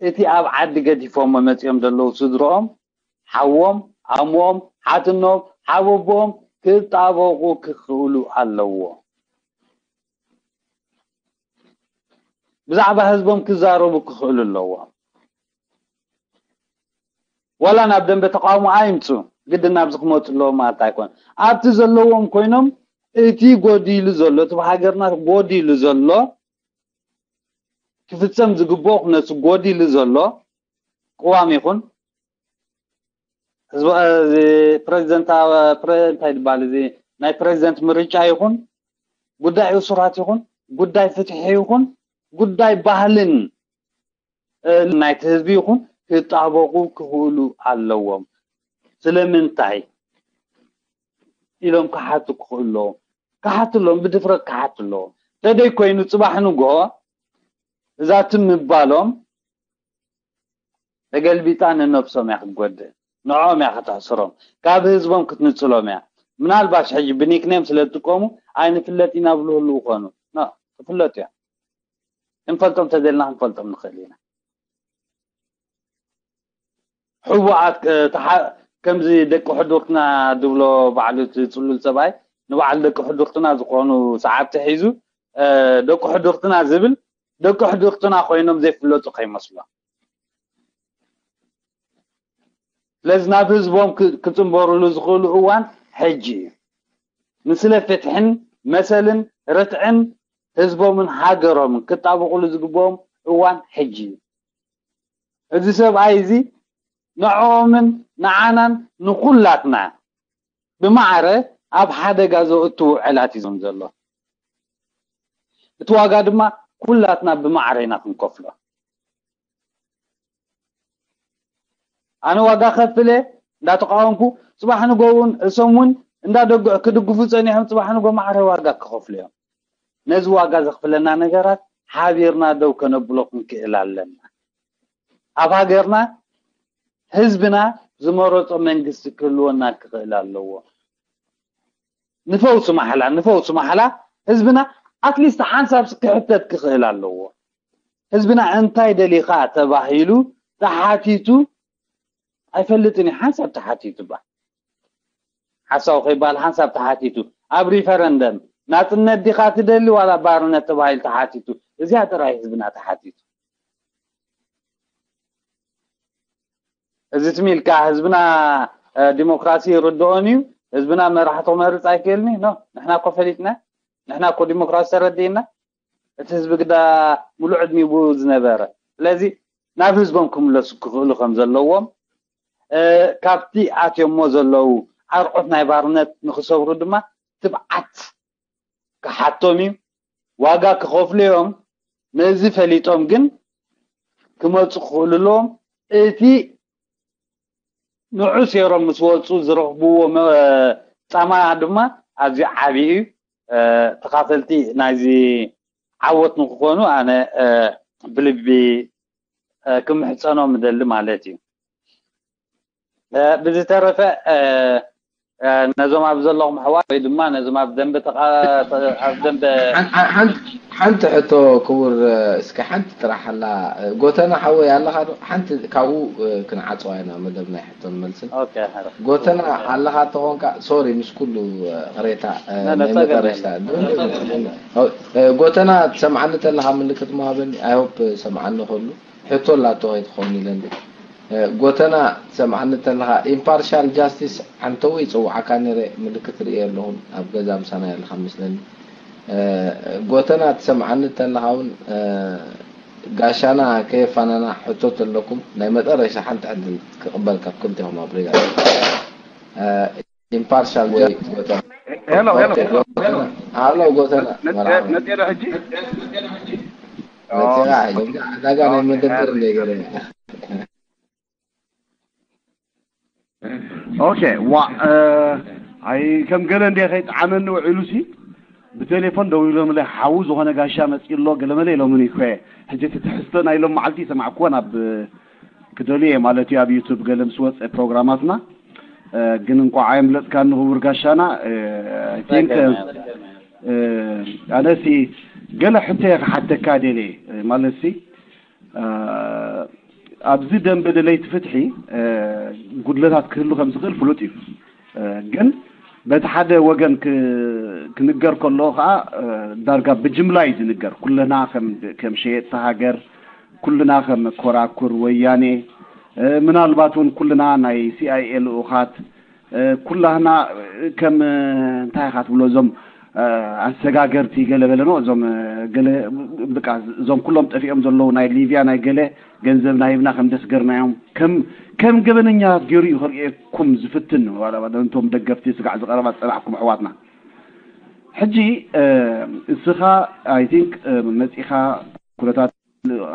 እቲ ኣብ ዓዲ ገዲፎሞ መፂኦም ዘለዉ ስድርኦም፣ ሓዎም፣ ኣሞኦም፣ ሓትኖም፣ ሓወቦኦም ክጣበቑ ክኽእሉ ኣለዎ። ብዛዕባ ህዝቦም ክዛረቡ ክኽእሉ ኣለዎ። ዋላ ናብ ደንበ ተቃውሞ ኣይምፁ፣ ግድን ናብዚ ክመፁ ኣለዎ ማለት ኣይኮን። ኣብቲ ዘለዎም ኮይኖም እቲ ጎዲሉ ዘሎ፣ እቲ ብሃገርና ጎዲሉ ዘሎ፣ ክፍፀም ዝግብኦ ኩነቱ ጎዲሉ ዘሎ ቅዋም ይኹን፣ ህዝቢ፣ እዚ ፕሬዚደንት፣ ፕረ-፣ እንታይ ይባል፣ እዚ ናይ ፕሬዚደንት ምርጫ ይኹን፣ ጉዳይ እሱራት ይኹን፣ ጉዳይ ፍትሒ ይኹን፣ ጉዳይ ባህልን፣ እ፣ ናይቲ ህዝቢ ይኹን ክጣበቑ ክኽእሉ ኣለዎም። ስለምንታይ ኢሎም ክሓቱ ክኽእሉ ኣለዎም። ክሓቱ ኣለዎም፣ ብድፍረት ክሓቱ ኣለዎም። ተደይ ኮይኑ ጽባሕ ንግሆ እዛ ትም ምባሎም ተገልቢጣ ንነብሶም እያ ክትጎድእ፣ ንዕኦም እያ ከተሕስሮም፣ ካብ ህዝቦም ክትንጽሎም እያ። ምናልባሽ ሕጂ ብኒክኔም ስለ ዝጥቀሙ ኣይንፍለጥ ኢና ብሉ ህልው ኾኑ። ኖ፣ ክፍለጡ እዮም። ክንፈልጦም ተደልና ክንፈልጦም ንኽእል ኢና። ሕቡኣት፣ እ፣ ተሓ-፣ ከምዚ ደቂ ሕዱርትና ዝብሎ ባዕሉ እቲ ጽሉል ሰብኣይ ንባዕሉ ደቂ ሕዱርትና ዝኾኑ ሰዓብቲ ሒዙ፣ እ፣ ደቂ ሕዱርትና ዝብል ደቂ ሕዱርትና ኮይኖም ዘይፍለጡ ከይመስሎም። ስለዚ ናብ ህዝቦም ክ-፣ ክጽንበሩሉ ዝኽእሉ እዋን ሕጂ እዩ። ንስለ ፍትሕን መሰልን ርትዕን ህዝቦምን ሃገሮምን ክጣበቑሉ ዝግብኦም እዋን ሕጂ እዩ። እዚ ሰብኣይ እዚ ንዕኦምን ንዓናን ንኹላትና ብማዕረ ኣብ ሓደጋ ዘእቱ ውዕላት እዩ ዞም ዘሎ። እቲ ዋጋ ድማ ኩላትና ብማዕረ ኢና ክንከፍሎ። ኣነ ዋጋ ከፍለ እንዳተቃወምኩ ጽባሕ ንጎ እውን እሶም እውን እንዳደግ-፣ ክድግፉ ጸኒሖም ጽባሕ ንጎ ማዕረ ዋጋ ክኸፍሉ እዮም። ነዚ ዋጋ ዘኽፍለና ነገራት ሓቢርና ደው ከነብሎ ክንክእል ኣለና። ኣብ ሃገርና ህዝብና ዝመረጾ መንግስቲ ክህልወና ክኽእል ኣለዎ። ንፈውሲ ማሕላ፣ ንፈውሲ ማሕላ ህዝብና ኣትሊስት ሓንሳብ ክሕተት ክኽእል ኣለዎ። ህዝብና እንታይ ደሊኻ ተባሂሉ ተሓቲቱ ኣይፈልጥን እዩ። ሓንሳብ ተሓቲቱ ባ ሓሳው ከይባል ሓንሳብ ተሓቲቱ ኣብ ሪፈረንደም ናጽነት ዲኻ ትደሊ ዋላ ባርነት ተባሂሉ ተሓቲቱ እዚኣ ጥራይ ህዝብና ተሓቲቱ። እዚ ትም ኢልካ ህዝብና፣ እ፣ ዲሞክራሲ ይርድኦን እዩ፣ ህዝብና መራሕቲ ክመርጽ ኣይክእልን እዩ። ኖ፣ ንሕና እኮ ፈሊጥና፣ ንሕና እኮ ዲሞክራሲ ተረዲእና፣ እቲ ህዝቢ ግዳ ሙሉእ ዕድሚኡ ዝነበረ። ስለዚ ናብ ህዝቦም ክምለሱ ክኽእሉ ከም ዘለዎም፣ እ፣ ካብቲ ኣትዮሞ ዘለዉ ኣርዑት ናይ ባርነት ንኽሰብሩ ድማ ትብዓት ክሓቶም እዩ። ዋጋ ክኸፍሉ እዮም። ነዚ ፈሊጦም ግን ክመፁ ክኽእሉ ኣለዎም። እቲ ንዑ ሴሮም ምስ ወፁ ዝረኽብዎ መ-፣ ፃማ ድማ ኣዝዩ ዓብዪ እዩ። እ፣ ተኻፈልቲ ናይዚ ዓወት ንክኾኑ ኣነ፣ እ፣ ብልቢ፣ እ፣ ክምሕፀኖም እደሊ ማለት እዩ። እ፣ ብዝተረፈ፣ እ፣ እ፣ ነዞም ኣብ ዘለኹም ኣሕዋት ወይ ድማ ነዞም ኣብ ደንበ ተቓ-፣ ኣብ ደንበ ሓን-፣ ሓን-፣ ሓንቲ፣ ሓንቲ ሕቶ ክቡር፣ እ፣ እስከ ሓንቲ ጥራሕ ኣላ። እ፣ ጎተና ሓወይ ኣለኻ ዶ? ሓንቲ ካብኡ፣ እ፣ ክንዓጽዋ ኢና መደብ ናይ ሕቶን መልስን። ኦኬ፣ ሕረ። ጎተና ኣለኻ ተኾንካ፣ ሶሪ፣ ምስ ኩሉ፣ እ፣ ቅሬታ፣ እ፣ ነ-፣ ነ-፣ ናይ ጸገም መጠረሽታ። የለን። እ፣ ጎተና ትሰምዓኒ ተለኻ ምልክት ምሃበኒ። ኣይ ሆፕ ሰምዓኒ ከሉ። ሕቶ ኣላቶ ከይትኸውን ኢለኒ። እ፣ ጎተና ትሰምዓኒ ተለኻ፣ ኢምፓርሻል ጃስቲስ ዓንተው ይጽውዓካ ነይረ፣ ምልክት ርእየ ኣለኹን ኣብ ገዛ ምሳና ያለኻ መስለኒ። እ፣ ጎተና ትሰምዓኒ ተለኻ እውን፣ እ፣ ጋሻና ከየፋናና ሕቶ ተለኩም ናይ መጠረሻ ሓንቲ ዕድል ክቕበል ካብ ክልቴኹም ኣብ ሪጋ። እ፣ ኢምፓርሻል ወይ ጎተና። ሄሎ፣ ሄሎ፣ ኦኬ፣ ሄሎ፣ ጎተና። ሄሎ። ሃሎ፣ ጎተና፣ መ-፣ መ-፣ መርሓባ። መጺአ ዶ ሕጂ? መጺኣ ኦ፣ ሕጂ። ዕዳጋ ናይ ኦኬ፣ መደበር ኦኬ። እንደ ገለ። ኦኬ፣ ዋ፣ እ፣ ኣይ፣ ከም ገለ እንደ ከይጠዓመኒ ውዒሉ ሲ፣ ብቴሌፎን ደዊሎምለይ፣ ሓዉ ዝኾነ ጋሻ መጺኡ ኣሎ፣ ገለመለ ኢሎምኒ እኮ። ሕጂ እቲ ትሕዝቶ ናይ ሎም መዓልቲ ይሰማዕኩዎ ናብ ክደልዩ እየ ማለት እዩ፣ ኣብ ዩቱብ ገለ ምስ ወጸ ፕሮግራማትና። እ፣ ግን እንቋዕ ኣየምለጥካኒ ክቡር ጋሻና። እ፣ I think፣ እ፣ እ፣ ኣነሲ ገለ ሕቶ እየ ክሓተካ ደልየ፣ እ፣ ማለት ሲ፣ እ፣ ኣብዚ ደንበ ደለይቲ ፍትሒ፣ እ፣ ጉድለታት ክህሉ ከም ዝኽእል ፍሉጥ እዩ። እ፣ ግን በቲ ሓደ ወገን ክ-፣ ክንገር ከሎ ኸዓ፣ እ፣ ዳርጋ ብጅምላ እዩ ዝንገር። ኩልና ከም፣ ከም ሸየጥቲ ሃገር፣ ኩልና ከም ኮራኩር ወያኔ፣ እ፣ ምናልባት እውን ኩልና ናይ ሲ ኣይ ኤ ልኡኻት፣ እ፣ ኩላህና፣ እ፣ ከም፣ እ፣ እንታይ ኢኻ ትብሎ፣ እዞም፣ እ፣ ኣሰጋገርቲ ገለ በለኖ፣ እዞም፣ እ፣ ገለ፣ ብቃ፣ እዞም ኩሎም ጠፊኦም ዘለዉ ናይ ሊብያ ናይ ገለ ገንዘብና ሂብና ከም ደስገርናዮም፣ ከም፣ ከም ገበነኛታት ገይሩ እዩ ከርእየኩም ዝፍትን፣ ዋላ፣ ዋላ ነቶም ደገፍቲ ስጋዕ ዝቐረባ ዝጸናሕኩም ኣሕዋትና። ሕጂ፣ እ፣ እስኻ፣ I think፣ እ፣ መጺኻ ኩነታት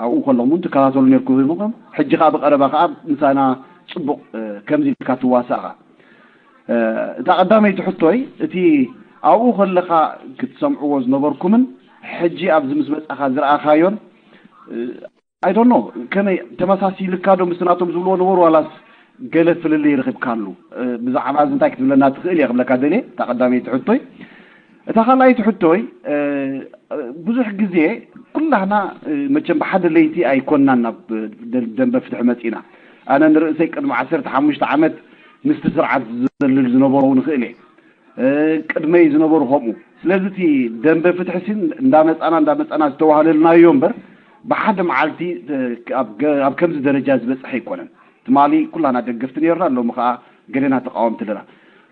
ኣብኡ ከለኹም እውን ትከታተሉ ነርኩም ኢኹም። ሕጂ ከኣ ብቐረባ ከኣ ምሳና ጽቡቕ፣ እ፣ ከምዚ ኢልካ ትዋሳእ ኢኻ። እ፣ እታ ቀዳመይቲ ሕቶይ፣ እቲ ኣብኡ ከለኻ ክትሰምዕዎ ዝነበርኩምን ሕጂ ኣብዚ ምስ መጻኻ ዝረኣኻዮን፣ እ፣ I don't know፣ ከመይ ተመሳሲልካ ዶ ምስቲ ናቶም ዝብልዎ ነበሩ፣ ዋላስ ገለ ፍልልይ ረኺብካሉ? እ፣ ብዛዕባ እዚ እንታይ ክትብለና ትኽእል እየ ክብለካ ደልየ፣ እታ ቀዳመይቲ ሕቶይ። እታ ካልኣይቲ ሕቶይ፣ እ፣ ብዙሕ ግዜ ኩላህና፣ እ፣ መቸም ብሓደ ለይቲ ኣይኮንናን ናብ ደ-፣ ደንበ ፍትሒ መጺና። ኣነ ንርእሰይ ቅድሚ ዓሰርተ ሓሙሽተ ዓመት ምስቲ ስርዓት ዝዘልል ዝነበሩ ንኽእል እየ። እ፣ ቅድመይ ዝነበሩ ከምኡ። ስለዚ እቲ ደንበ ፍትሒ ሲ እንዳመጻና፣ እንዳመጻና ዝተዋህለልናዮ እምበር፣ ብሓደ መዓልቲ፣ እ፣ ኣብ ገ-፣ ኣብ ከምዚ ደረጃ ዝበጽሐ ኣይኮነን። ትማሊ ኩላና ደገፍቲ ነርና፣ ሎሚ ከኣ ገሌና ተቃወምቲ ኣለና።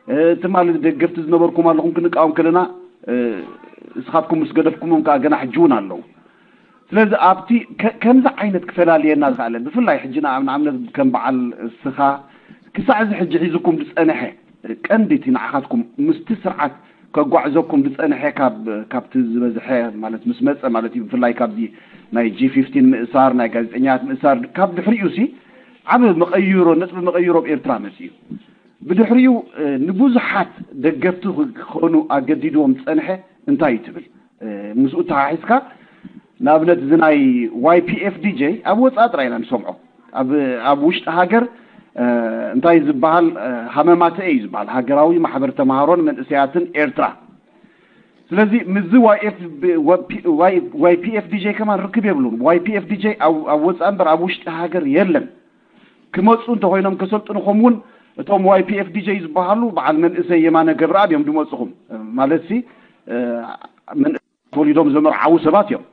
እ፣ ትማሊ ደገፍቲ ዝነበርኩም ኣለኹም ክንቃወም ከለና፣ እ፣ እስኻትኩም ምስ ገደፍኩሞም ከኣ ገና ሕጂ እውን ኣለዉ። ስለዚ ኣብቲ ከ-፣ ከምዚ ዓይነት ክፈላልየና ዝኸኣለ፣ ብፍላይ ሕጂ ንኣ-፣ ንኣብነት ከም በዓል እስኻ ክሳዕ እዚ ሕጂ ሒዝኩም ዝጸንሐ ቀንዲ እቲ ንዓኻትኩም ምስቲ ስርዓት ከጓዕዘኩም ዝጸንሐ ካብ፣ ካብቲ ዝበዝሐ ማለት ምስ መጸ ማለት እዩ፣ ብፍላይ ካብዚ ናይ ጂ ፊፍቲን ምእሳር፣ ናይ ጋዜጠኛታት ምእሳር፣ ካብ ድሕሪኡ ሲ ዓቢ መቐይሮ፣ ነጥቢ መቐይሮ ኣብ ኤርትራ መጺኡ። ብድሕሪኡ፣ እ፣ ንብዙሓት ደገፍቲ ክኾኑ ኣገዲድዎም ዝጸንሐ እንታይ እዩ ትብል? እ፣ ምስኡ ተሓሒዝካ፣ ንኣብነት፣ እዚ ናይ ዋይ ፒ ኤፍ ዲ ጀይ ኣብ ወጻኢ ጥራይ ኢና ንሰምዖ። ኣብ፣ ኣብ ውሽጢ ሃገር፣ እ፣ እንታይ ዝበሃል፣ እ፣ ሃመማተኤ እዩ ዝበሃል፣ ሃገራዊ ማሕበር ተማሃሮን መንእሰያትን ኤርትራ። ስለዚ ምስዚ ዋይ ኤፍ ቢ፣ ዋይ ፒ፣ ዋይ፣ ዋይ ፒ ኤፍ ዲ ጀይ ከማን ርክብ የብሉን። ዋይ ፒ ኤፍ ዲ ጀይ ኣብ፣ ኣብ ወጻኢ እምበር ኣብ ውሽጢ ሃገር የለን። ክመጹ እንተኾይኖም ከሰልጥኑ፣ ከምኡ እውን እቶም ዋይ ፒ ኤፍ ዲ ጀይ ዝበሃሉ በዓል መንእሰይ የማነ ገብረኣብ እዮም ዝመጹኹም። ማለት ሲ፣ እ፣ መንእሰይ ተወሊዶም ዘመርዓዉ ሰባት እዮም።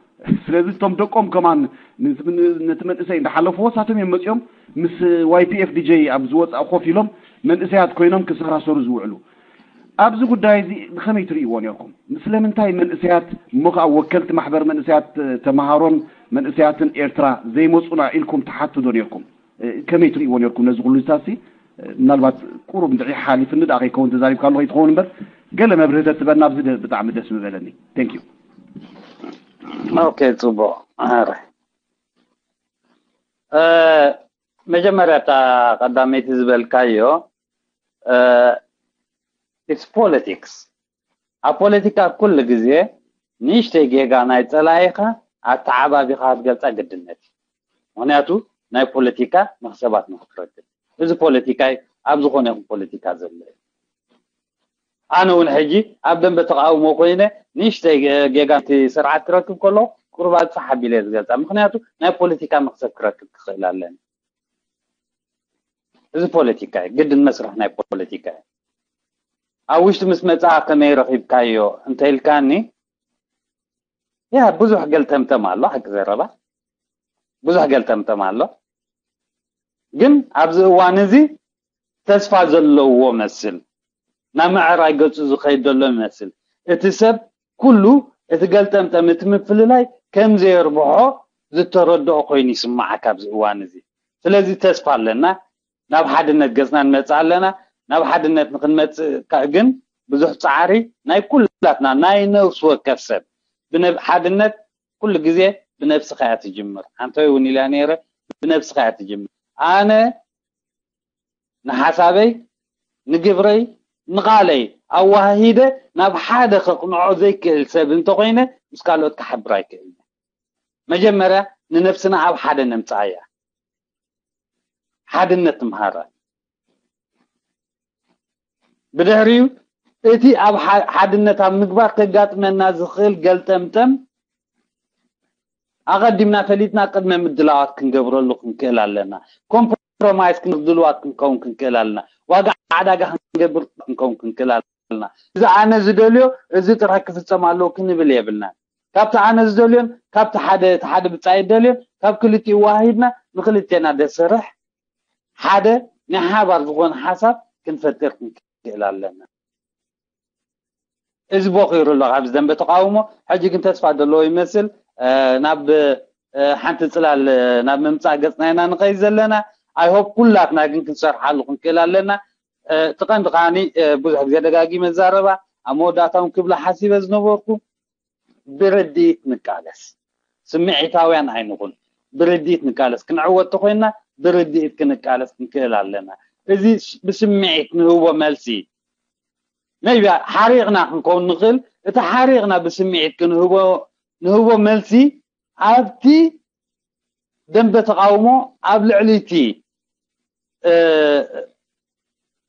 ስለዚ እቶም ደቆም ከማን ን-፣ ን-፣ ነቲ መንእሰይ እንዳሓለፍዎ፣ ሳቶም እዮም መጺኦም ምስ ዋይ ፒ ኤፍ ዲ ጀይ ኣብ ዝወጻእ ኮፍ ኢሎም መንእሰያት ኮይኖም ክሰራሰሩ ዝውዕሉ። ኣብዚ ጉዳይ እዚ ብኸመይ ትርእይዎ ነርኩም? ስለምንታይ መንእሰያት እሞ ከኣ ወከልቲ ማሕበር መንእሰያት ተመሃሮን መንእሰያትን ኤርትራ ዘይመጹና ኢልኩም ትሓቱ ዶ ነርኩም? እ፣ ከመይ ትርእይዎ ነርኩም ነዚ ኩሉ ዝታሲ? እ፣ ምናልባት ቁሩብ እንድዒ ሓሊፍኒ ደኣ ከይከውን ተዛሪብካሉ ከይትኸውን እምበር፣ ገለ መብርሂ ተትበና ኣብዚ ደ-፣ ብጣዕሚ ደስ ምበለኒ። Thank you። ኦኬ፣ ጽቡቕ። ኣረ፣ እ፣ መጀመርያ እታ ቀዳመይቲ ዝበልካዮ፣ እ፣ it's politics። ኣብ ፖለቲካ ኩሉ ግዜ ንእሽተይ ጌጋ ናይ ጸላኢኻ ኣተዓባቢኻ ክትገልጻ ግድነት እዩ። ምኽንያቱ ናይ ፖለቲካ መኽሰባት ንኽትረክብ። እዚ ፖለቲካ እዩ፣ ኣብ ዝኾነ ይኹን ፖለቲካ ዘሎ እዩ። ኣነ እውን ሕጂ ኣብ ደንበ ተቃውሞ ኮይነ ንእሽተይ ጌጋ እቲ ስርዓት ክረክብ ከሎ ቁሩብ ኣብጽሕ ኣቢለ እየ ዝገልጻ። ምኽንያቱ ናይ ፖለቲካ መኽሰብ ክረክብ ክኽእል ኣለኒ። እዚ ፖለቲካ እዩ፣ ግድን መስርሕ ናይ ፖለቲካ እዩ። ኣብ ውሽጢ ምስ መጽኣ ከመይ ረኺብካዮ እንተኢልካኒ፣ ያ ብዙሕ ገልተምተም ኣሎ፣ ሓቂ ዘረባ ብዙሕ ገልተምተም ኣሎ። ግን ኣብዚ እዋን እዚ ተስፋ ዘለዎ መስል፣ ናብ ምዕራይ ገጹ ዝኸይድ ዘሎ ይመስል። እቲ ሰብ ኩሉ እቲ ገልጠምጠም፣ እቲ ምፍልላይ ከም ዘየርብሖ ዝተረድኦ ኮይኑ ይስምዓካ ኣብዚ እዋን እዚ። ስለዚ ተስፋ ኣለና፣ ናብ ሓድነት ገጽና ንመጽእ ኣለና። ናብ ሓድነት ንኽንመጽእ ከ-፣ ግን ብዙሕ ጻዕሪ ናይ ኩላትና፣ ናይ ነፍሲ ወከፍ ሰብ። ብነ-፣ ሓድነት ኩሉ ግዜ ብነብስኻ እያ ትጅምር። ኣንተ እውን ኢልያ ነይረ፣ ብነብስኻ እያ ትጅምር። ኣነ ንሓሳበይ ንግብረይ ንቓለይ ኣዋሃሂደ ናብ ሓደ ከቕንዖ ዘይክእል ሰብ እንተኾይነ ምስ ካልኦት ክሓብር ኣይክእልን። መጀመርያ ንነብስና ኣብ ሓደ ነምፅኣያ፣ ሓድነት ትምሃራ። ብድሕሪኡ እቲ ኣብ ሓድነት ኣብ ምግባር ከጋጥመና ዝኽእል ገልጠምጠም ኣቐዲምና ፈሊጥና ቅድመ ምድላዋት ክንገብረሉ ክንክእል ኣለና። ኮምፕሮማይዝ ክንድልዋት ክንከውን ክንክእል ኣለና። ዋጋ ዕዳጋ ክንገብር ክንከውን ክንክእል ኣለና። እዚ ኣነ ዝደልዮ እዚ ጥራሕ ክፍጸም ኣለዎ ክንብል የብልናን። ካብቲ ኣነ ዝደልዮን ካብቲ ሓደ እቲ ሓደ ብጻይ ዝደልዮን ካብ ክልቲኡ ዋሂድና ንክልቴና ደሰርሕ ሓደ ናይ ሓባር ዝኾነ ሓሳብ ክንፈጥር ክንክእል ኣለና። እዚ ቦኺሩ ኣሎ ካብዚ ደንበ ተቃውሞ። ሕጂ ግን ተስፋ ዘለዎ ይመስል ናብ ሓንቲ ፅላል ናብ ምምፃእ ገፅና ኢና ንኸይድ ዘለና። I hope ኩላትና ግን ክንሰርሓሉ ክንክእል ኣለና። እቲ ቀንዲ ከዓኒ ብዙሕ ግዜ ደጋጊመ ዛረባ ኣብ መወዳእታ እውን ክብላ ሓሲበ ዝነበርኩ ብርድኢት ንቃለስ፣ ስምዒታውያን ኣይንኹን። ብርድኢት ንቃለስ፣ ክንዕወት ተኮይንና ብርድኢት ክንቃለስ ክንክእል ኣለና። እዚ ብስምዒት ንህቦ መልሲ maybe ሓሪቕና ክንከውን ንኽእል። እቲ ሓሪቕና ብስምዒት ክንህቦ ንህቦ መልሲ ኣብቲ ደንበ ተቃውሞ ኣብ ልዕሊ እቲ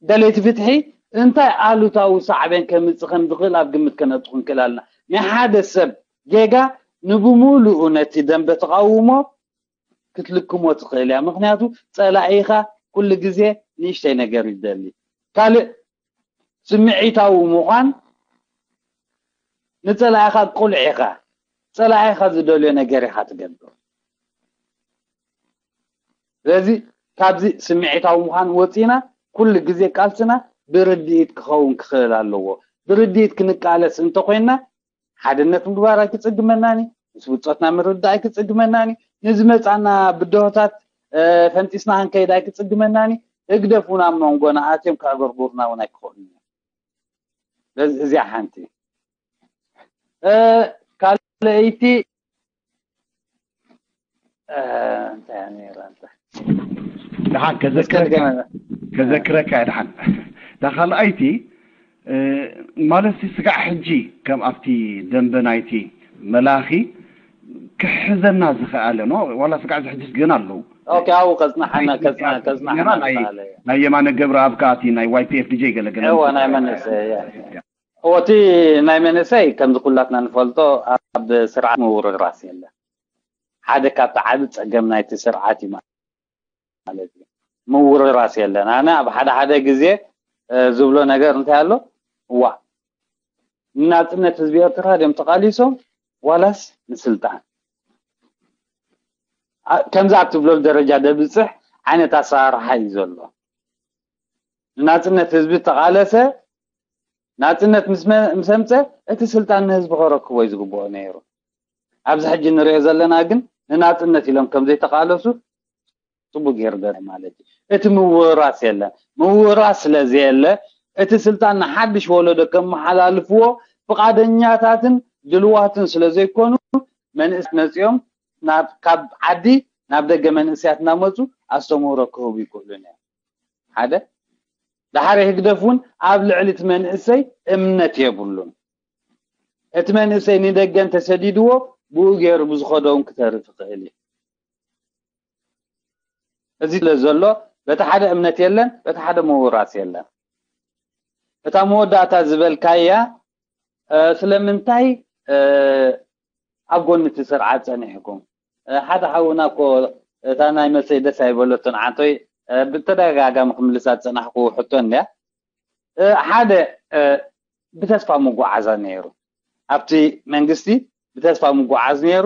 ደለይቲ ፍትሒ እንታይ ኣሉታዊ ሳዕቤን ከምፅእ ከም ዝኽእል ኣብ ግምት ከነእቱ ክንክእል ኣለና። ናይ ሓደ ሰብ ጌጋ ንብሙሉኡ ነቲ ደንበ ተቃውሞ ክትልክሞ ትኽእል እያ። ምክንያቱ ፀላኢኻ ኩሉ ግዜ ንእሽተይ ነገር ይደሊ። ካልእ ስምዒታዊ ምዃን ንፀላኢኻ ቁልዒኻ ፀላኢኻ ዝደልዮ ነገር ኢኻ ትገብር። ስለዚ ካብዚ ስምዒታዊ ምዃን ወፂና ኩሉ ግዜ ቃልስና ብርድኢት ክኸውን ክኽእል ኣለዎ። ብርድኢት ክንቃለስ እንተኮይንና ሓድነት ምግባር ኣይክፅግመናኒ፣ ምስ ብፆትና ምርዳእ ኣይክፅግመናኒ፣ ንዝመፃና ብድሆታት ፈንጢስና ክንከይድ ኣይክፅግመናኒ። ህግደፍ እውን ኣብ መንጎና ኣትዮም ከዕበርቡርና እውን ኣይክኽእሉን እዮም። እዚኣ ሓንቲ። ካልኣይቲ እንታይ ነይራ? ደሓን ከዘክረካ ደሓን እታ ካልኣይቲ ማለት ስጋዕ ሕጂ ከም ኣብቲ ደንበ ናይቲ መላኺ ክሕዘና ዝኸኣለ ነው ዋላ ስጋዕ ዝሕጅስ ገና ኣለዉ። ኦኬ ኣብኡ ከጽናሓና ከጽናሓና ናይ የማነ ገብረኣብ ከኣ እቲ ናይ ዋይ ፒ ኤፍ ዲጀ ገለገለ እወ ናይ መንእሰይ እወ እቲ ናይ መንእሰይ ከምዚ ኩላትና ንፈልጦ ኣብ ስርዓት ምውርራስ የለን። ሓደ ካብቲ ዓቢ ጸገም ናይቲ ስርዓት እዩ ማለት እዩ። ምውርራስ የለን። ኣነ ኣብ ሓደ ሓደ ግዜ ዝብሎ ነገር እንታይ ኣሎ? እዋ ንናጽነት ህዝቢ ኤርትራ ድዮም ተቓሊሶም ዋላስ ንስልጣን? ከምዚ ኣብ ትብለሉ ደረጃ ደብጽሕ ዓይነት ኣሰራርሓ እዩ ዘሎ። ንናጽነት ህዝቢ ተቓለሰ ናጽነት ምስ ኣምጸ እቲ ስልጣን ንህዝቢ ከረክቦ እዩ ዝግብኦ ነይሩ። ኣብዚ ሕጂ ንሪኦ ዘለና ግን ንናጽነት ኢሎም ከም ዘይተቓለሱ ጽቡቅ ገይሩ ዘርኢ ማለት እዩ። እቲ ምውራስ የለን። ምውራስ ስለ ዘየለ እቲ ስልጣን ንሓድሽ ወለዶ ከመሓላልፍዎ ፍቓደኛታትን ድልዋትን ስለ ዘይኮኑ መንእስ መጺኦም ናብ ካብ ዓዲ ናብ ደገ መንእሰያት እናመጹ ኣስተምህሮ ክህቡ ይክእሉን እዮም። ሓደ ደሓር ህግደፍ እውን ኣብ ልዕሊ እቲ መንእሰይ እምነት የብሉን። እቲ መንእሰይ ንደገ እንተሰዲድዎ ብኡ ገይሩ ብዝኸዶ እውን ክተርፍ ይኽእል እዩ። እዚ ስለ ዘሎ በቲ ሓደ እምነት የለን፣ በቲ ሓደ ምውራስ የለን። እታ መወዳእታ ዝበልካያ ስለምንታይ ኣብ ጎኒ እቲ ስርዓት ጸኒሕኩም? ሓደ ሓውና እኮ እታ ናይ መሰይ ደስ ኣይበለቶን ዓንቶይ ብተደጋጋሚ ክምልሳ ዝጸናሕኩ ሕቶ እንድያ። ሓደ ብተስፋ ምጉዓዝ ነይሩ። ኣብቲ መንግስቲ ብተስፋ ምጉዓዝ ነይሩ።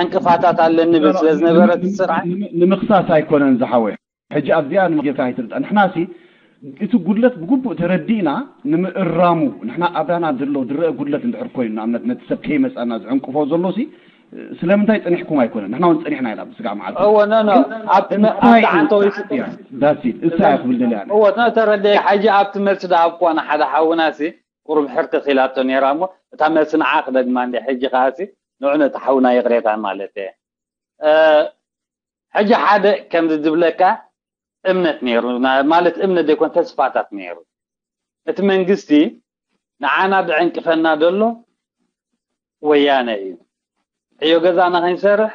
ዕንቅፋታት ኣለኒ ብል ስለ ዝነበረ እቲ ስርዓት ንምኽሳስ ኣይኮነን ዝሓወይ። ሕጂ ኣብዚኣ ንምግታ ኣይትርዳ። ንሕናሲ እቲ ጉድለት ብግቡእ ተረዲእና ንምእራሙ ንሕና ኣባና ዘሎ ዝረአ ጉድለት እንድሕር ኮይኑ ንኣብነት ነቲ ሰብ ከይመፀና ዝዕንቅፎ ዘሎሲ ስለምንታይ ፀኒሕኩም ኣይኮነን ንሕና እውን ፀኒሕና ኢና ብስጋዕ መዓልቲ እወ ኖ ኖ ኣብቲ መዓልቲ ዓንተው ይስጥያ ዳሲት እሳ እያ ክብል ደልያ እወ ኖ ተረደ ሕጂ ኣብቲ መልሲ ዳሃብኳ ንሓደ ሓውናሲ ቁሩብ ሕርክኽ ኢላቶ ነይራ እሞ እታ መልሲ ንዓ ክደግማ እንደ ሕጂ ከዓሲ ንዑ ነቲ ሓውና ይቕሬታ ማለት እየ ሕጂ ሓደ ከምዚ ዝብለካ እምነት ነይሩ፣ ማለት እምነት ዘይኮን ተስፋታት ነይሩ። እቲ መንግስቲ ንዓና ዝዕንቅፈና ዘሎ ወያነ እዩ። ዕዮ ገዛና ከይንሰርሕ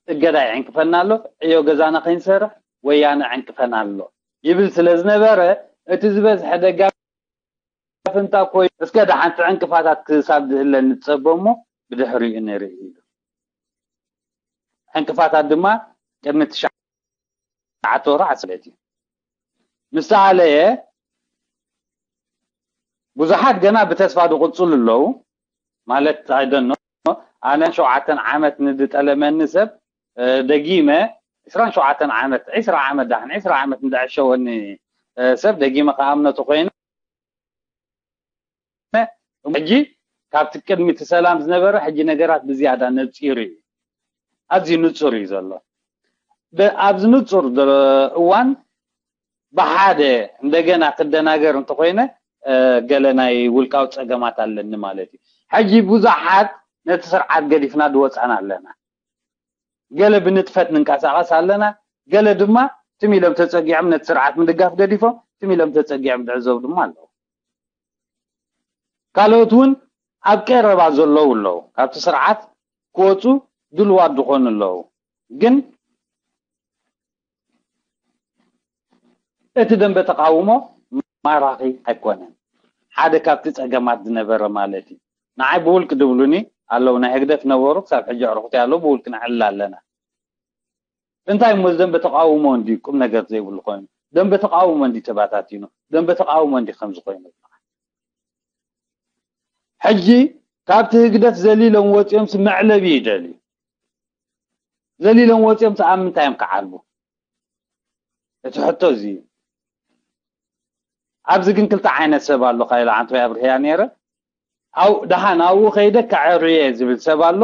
እገዳ ይዕንቅፈና ኣሎ፣ ዕዮ ገዛና ከይንሰርሕ ወያነ ዕንቅፈና ኣሎ ይብል ስለ ዝነበረ እቲ ዝበዝሐ ደጋፊ እንታይ ኮይኑ እስከ ደሓንቲ ዕንቅፋታት ክሳብ ዝህለ ንጸበ እሞ ብድሕሪኡ ንርኢ ኢሉ። ዕንቅፋታት ድማ ቅድሚ ትሽዓተ ወርሒ ዓሰርተ እዩ። ምስ ተኣለየ ብዙሓት ገና ብተስፋ ዝቕጽሉ ኣለዉ። ማለት ኣይደኖ ኣነ ሸውዓተን ዓመት ንድጠለመኒ ሰብ ደጊመ ዕስራን ሸውዓተን ዓመት ዕስራ ዓመት ዳሕን ዕስራ ዓመት እንዳዕሸወኒ ሰብ ደጊመ ከኣምነቱ ኮይነ ሕጂ ካብቲ ቅድሚ እቲ ሰላም ዝነበረ ሕጂ ነገራት ብዝያዳ ነፂሩ እዩ። ኣዝዩ ንፁር እዩ ዘሎ። ኣብዚ ንፁር እዋን ብሓደ እንደገና ክደናገር እንተኮይነ ገለ ናይ ውልቃዊ ፀገማት ኣለኒ ማለት እዩ። ሕጂ ብዙሓት ነቲ ስርዓት ገዲፍና ድወፃና ኣለና። ገለ ብንጥፈት ንንቀሳቐስ ኣለና፣ ገለ ድማ ትም ኢሎም ተፀጊዖም ነቲ ስርዓት ምድጋፍ ገዲፎም ትም ኢሎም ተፀጊዖም ድዕዘቡ ድማ ኣለዉ። ካልኦት እውን ኣብ ቀረባ ዘለዉ ኣለዉ፣ ካብቲ ስርዓት ክወፁ ድልዋት ዝኾኑ ኣለዉ። ግን እቲ ደንበ ተቃውሞ ማራኺ ኣይኮነን። ሓደ ካብቲ ፀገማት ዝነበረ ማለት እዩ። ንዓይ ብውልቂ ድብሉኒ ኣለዉ፣ ናይ ህግደፍ ነበሩ፣ ክሳብ ሕጂ ኣዕሩኽቲ ኣለዉ፣ ብውልቂ ነዕልል ኣለና። እንታይ እሞ ደንበ ተቃውሞ እንዲ ቁም ነገር ዘይብሉ ኮይኑ፣ ደንበ ተቃውሞ እንዲ ተባታቲኑ፣ ደንበ ተቃውሞ እንዲ ከምዚ ኮይኑ። ሕጂ ካብቲ ህግደፍ ዘሊሎም ወፂኦም ሲ መዕለቢ ይደልዩ። ዘሊሎም ወፂኦም ሲ ኣብ ምንታይ እዮም ክዓልቡ? እቲ ሕቶ እዚ እዩ። ኣብዚ ግን ክልተ ዓይነት ሰብ ኣሎ። ካይላ ዓንቶ ኣብርህያ ነይረ። ኣው ደሓን ኣብኡ ከይደ ከዐርየ ዝብል ሰብ ኣሎ።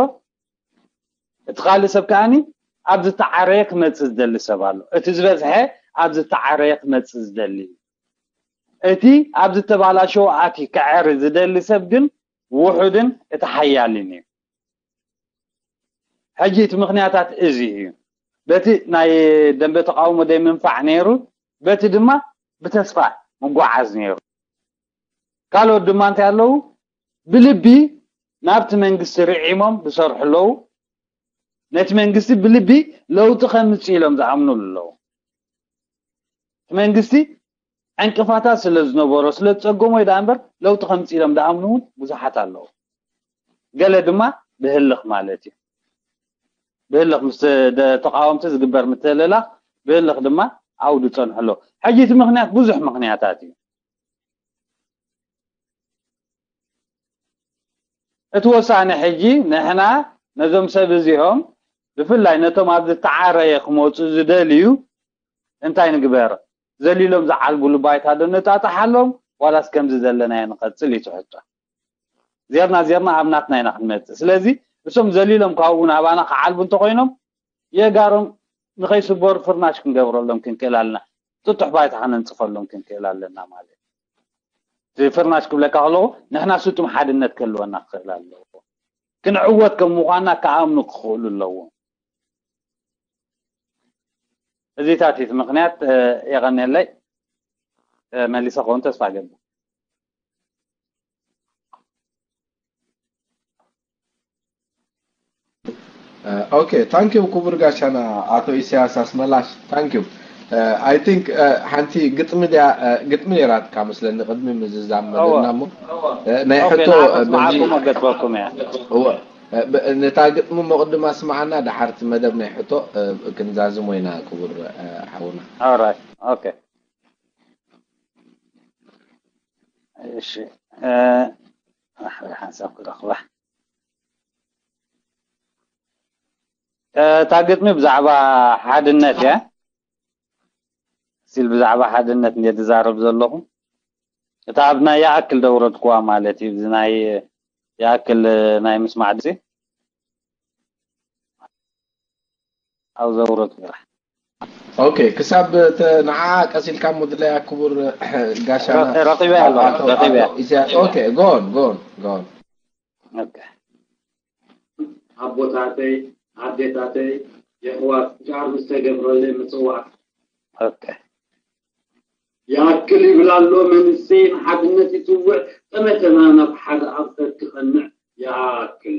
እቲ ካልእ ሰብ ከኣኒ ኣብ ዝተዓረየ ክመፅእ ዝደሊ ሰብ ኣሎ። እቲ ዝበዝሐ ኣብ ዝተዓረየ ክመፅእ ዝደሊ እዩ። እቲ ኣብ ዝተባላሸወ ኣቲ ክዐሪ ዝደሊ ሰብ ግን ውሑድን እቲ ሓያልን እዩ። ሕጂ እቲ ምክንያታት እዚ እዩ። በቲ ናይ ደንበ ተቃውሞ ዘይምንፋዕ ነይሩ፣ በቲ ድማ ብተስፋ ምጓዓዝ ነይሩ። ካልኦት ድማ እንታይ ኣለዉ? ብልቢ ናብቲ መንግስቲ ርዒሞም ዝሰርሑ ኣለዉ። ነቲ መንግስቲ ብልቢ ለውጢ ከምፅእ ኢሎም ዝኣምኑሉ ኣለዉ። እቲ መንግስቲ ዕንቅፋታት ስለ ዝነበሮ ስለ ዝፀገሞ እዩ ደኣ እምበር ለውጢ ከምፅእ ኢሎም ዝኣምኑ እውን ብዙሓት ኣለዉ። ገለ ድማ ብህልኽ ማለት እዩ። ብህልኽ ምስ ተቃወምቲ ዝግበር ምትህልላኽ ብህልኽ ድማ ኣብኡ ዝፀንሑ ኣለዉ። ሕጂ እቲ ምክንያት ብዙሕ ምክንያታት እዩ። እቲ ወሳኒ ሕጂ ንሕና ነዞም ሰብ እዚኦም ብፍላይ ነቶም ኣብ ዝተዓረየ ክመፁ ዝደልዩ እንታይ ንግበር? ዘሊሎም ዝዓልቡሉ ባይታ ዶ ነጣጥሓሎም ዋላስ ከምዚ ዘለናዮ ንቐፅል እዩ ትሕቶ። ዜርና ዜርና ኣብ ናትና ኢና ክንመፅእ። ስለዚ እሶም ዘሊሎም ካብኡ ናባና ክዓልቡ እንተኮይኖም የእጋሮም ንኸይስበሩ ፍርናሽ ክንገብረሎም ክንክእል ኣለና። ጥጡሕ ባይታ ከነንፅፈሎም ክንክእል ኣለና ማለት እዩ። እቲ ፍርናሽ ክብለካ ከለኹ ንሕና ስጡም ሓድነት ክህልወና ክኽእል ኣለዎ። ክንዕወት ከም ምዃንና ክኣምኑ ክኽእሉ ኣለዎም። እዚታት እቲ ምኽንያት የቐንየለይ። መሊሰ ከውን ተስፋ ገብር። ኦኬ ታንኪዩ ክቡር ጋሻና ኣቶ ኢሳያስ ኣስመላሽ ታንኪዩ። ኣይ ቲንክ ሓንቲ ግጥሚ ድያ ግጥሚ ነይራትካ መስለኒ ቅድሚ ምዝዛም መደብና እሞ ናይ ሕቶ ገጥበኩም እያ። ነታ ግጥሚ መቕድም ኣስማዓና ድሓርቲ መደብ ናይ ሕቶ ክንዛዝሞ ኢና ክቡር ሓውና። ኦራይት ኦኬ እሺ ሓንሳብ ክረኽባ እታ ግጥሚ ብዛዕባ ሓድነት እያ ሲል ብዛዕባ ሓድነት እንደ ዝዛረብ ዘለኹ እታ ኣብ ናይ ይኣክል ደውረድኩዋ ማለት እዩ ናይ ይኣክል ናይ ምስማዕ ድምፂ ኣብ ዘውረድኩ ጥራሕ ኦኬ ክሳብ ንዓ ቀሲልካ ሙድለያ ክቡር ጋሻና ረኺበያ ኣለኹ ረኺበያ ኢሳያስ ኦኬ ጎን ጎን ጎን ኦኬ ኣቦታተይ ኣዴታተይ የሕዋት ጃር ዝተገብረለይ ምፅዋዕ ኦኬ ይኣክል ይብል ኣሎ መንእሰይ፣ ንሓድነት ይጽውዕ፣ ጠመተና ናብ ሓደ ኣንፈት ክቐንዕ። ይኣክል፣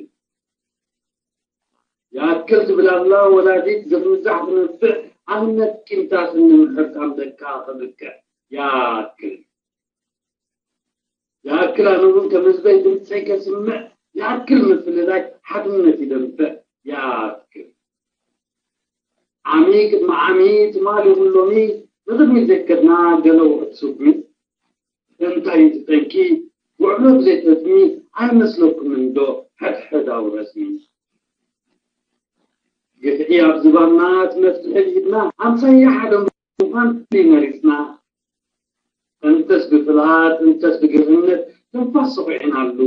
ይኣክል ትብል ኣላ ወላዲት፣ ዝርንዛዕ ትነብዕ ኣብነት፣ ቂምታ ስኒ ምሕርቃን ደቃ ከብቅዕ። ይኣክል፣ ይኣክል፣ ኣነ እውን ከም ህዝበይ ድምፀይ ከስምዕ። ይኣክል፣ ምፍልላይ ሓድነት ይደንፍዕ። ይኣክል፣ ዓሚ ቅድሚ ዓሚ፣ ትማሊ ይኹን ሎሚ፣ ንቕድሚት ዘይከድና ገለ ውሑድ ስጉሚ። እንታይ እዩ እቲ ጠንቂ? ውዕሎ ብዘይ ተጽሚ ኣይመስለኩምን ዶ ሕድሕዳዊ ረስሚ? ግፍዒ ኣብ ዝባንና፣ እቲ መፍትሒ ብኢድና፣ ኣምሳያ ሓደ ምዃን መሪጽና። እንተስ ብፍልሃት፣ እንተስ ብግርህነት፣ ትንፋስ ሰኹዒናሉ፣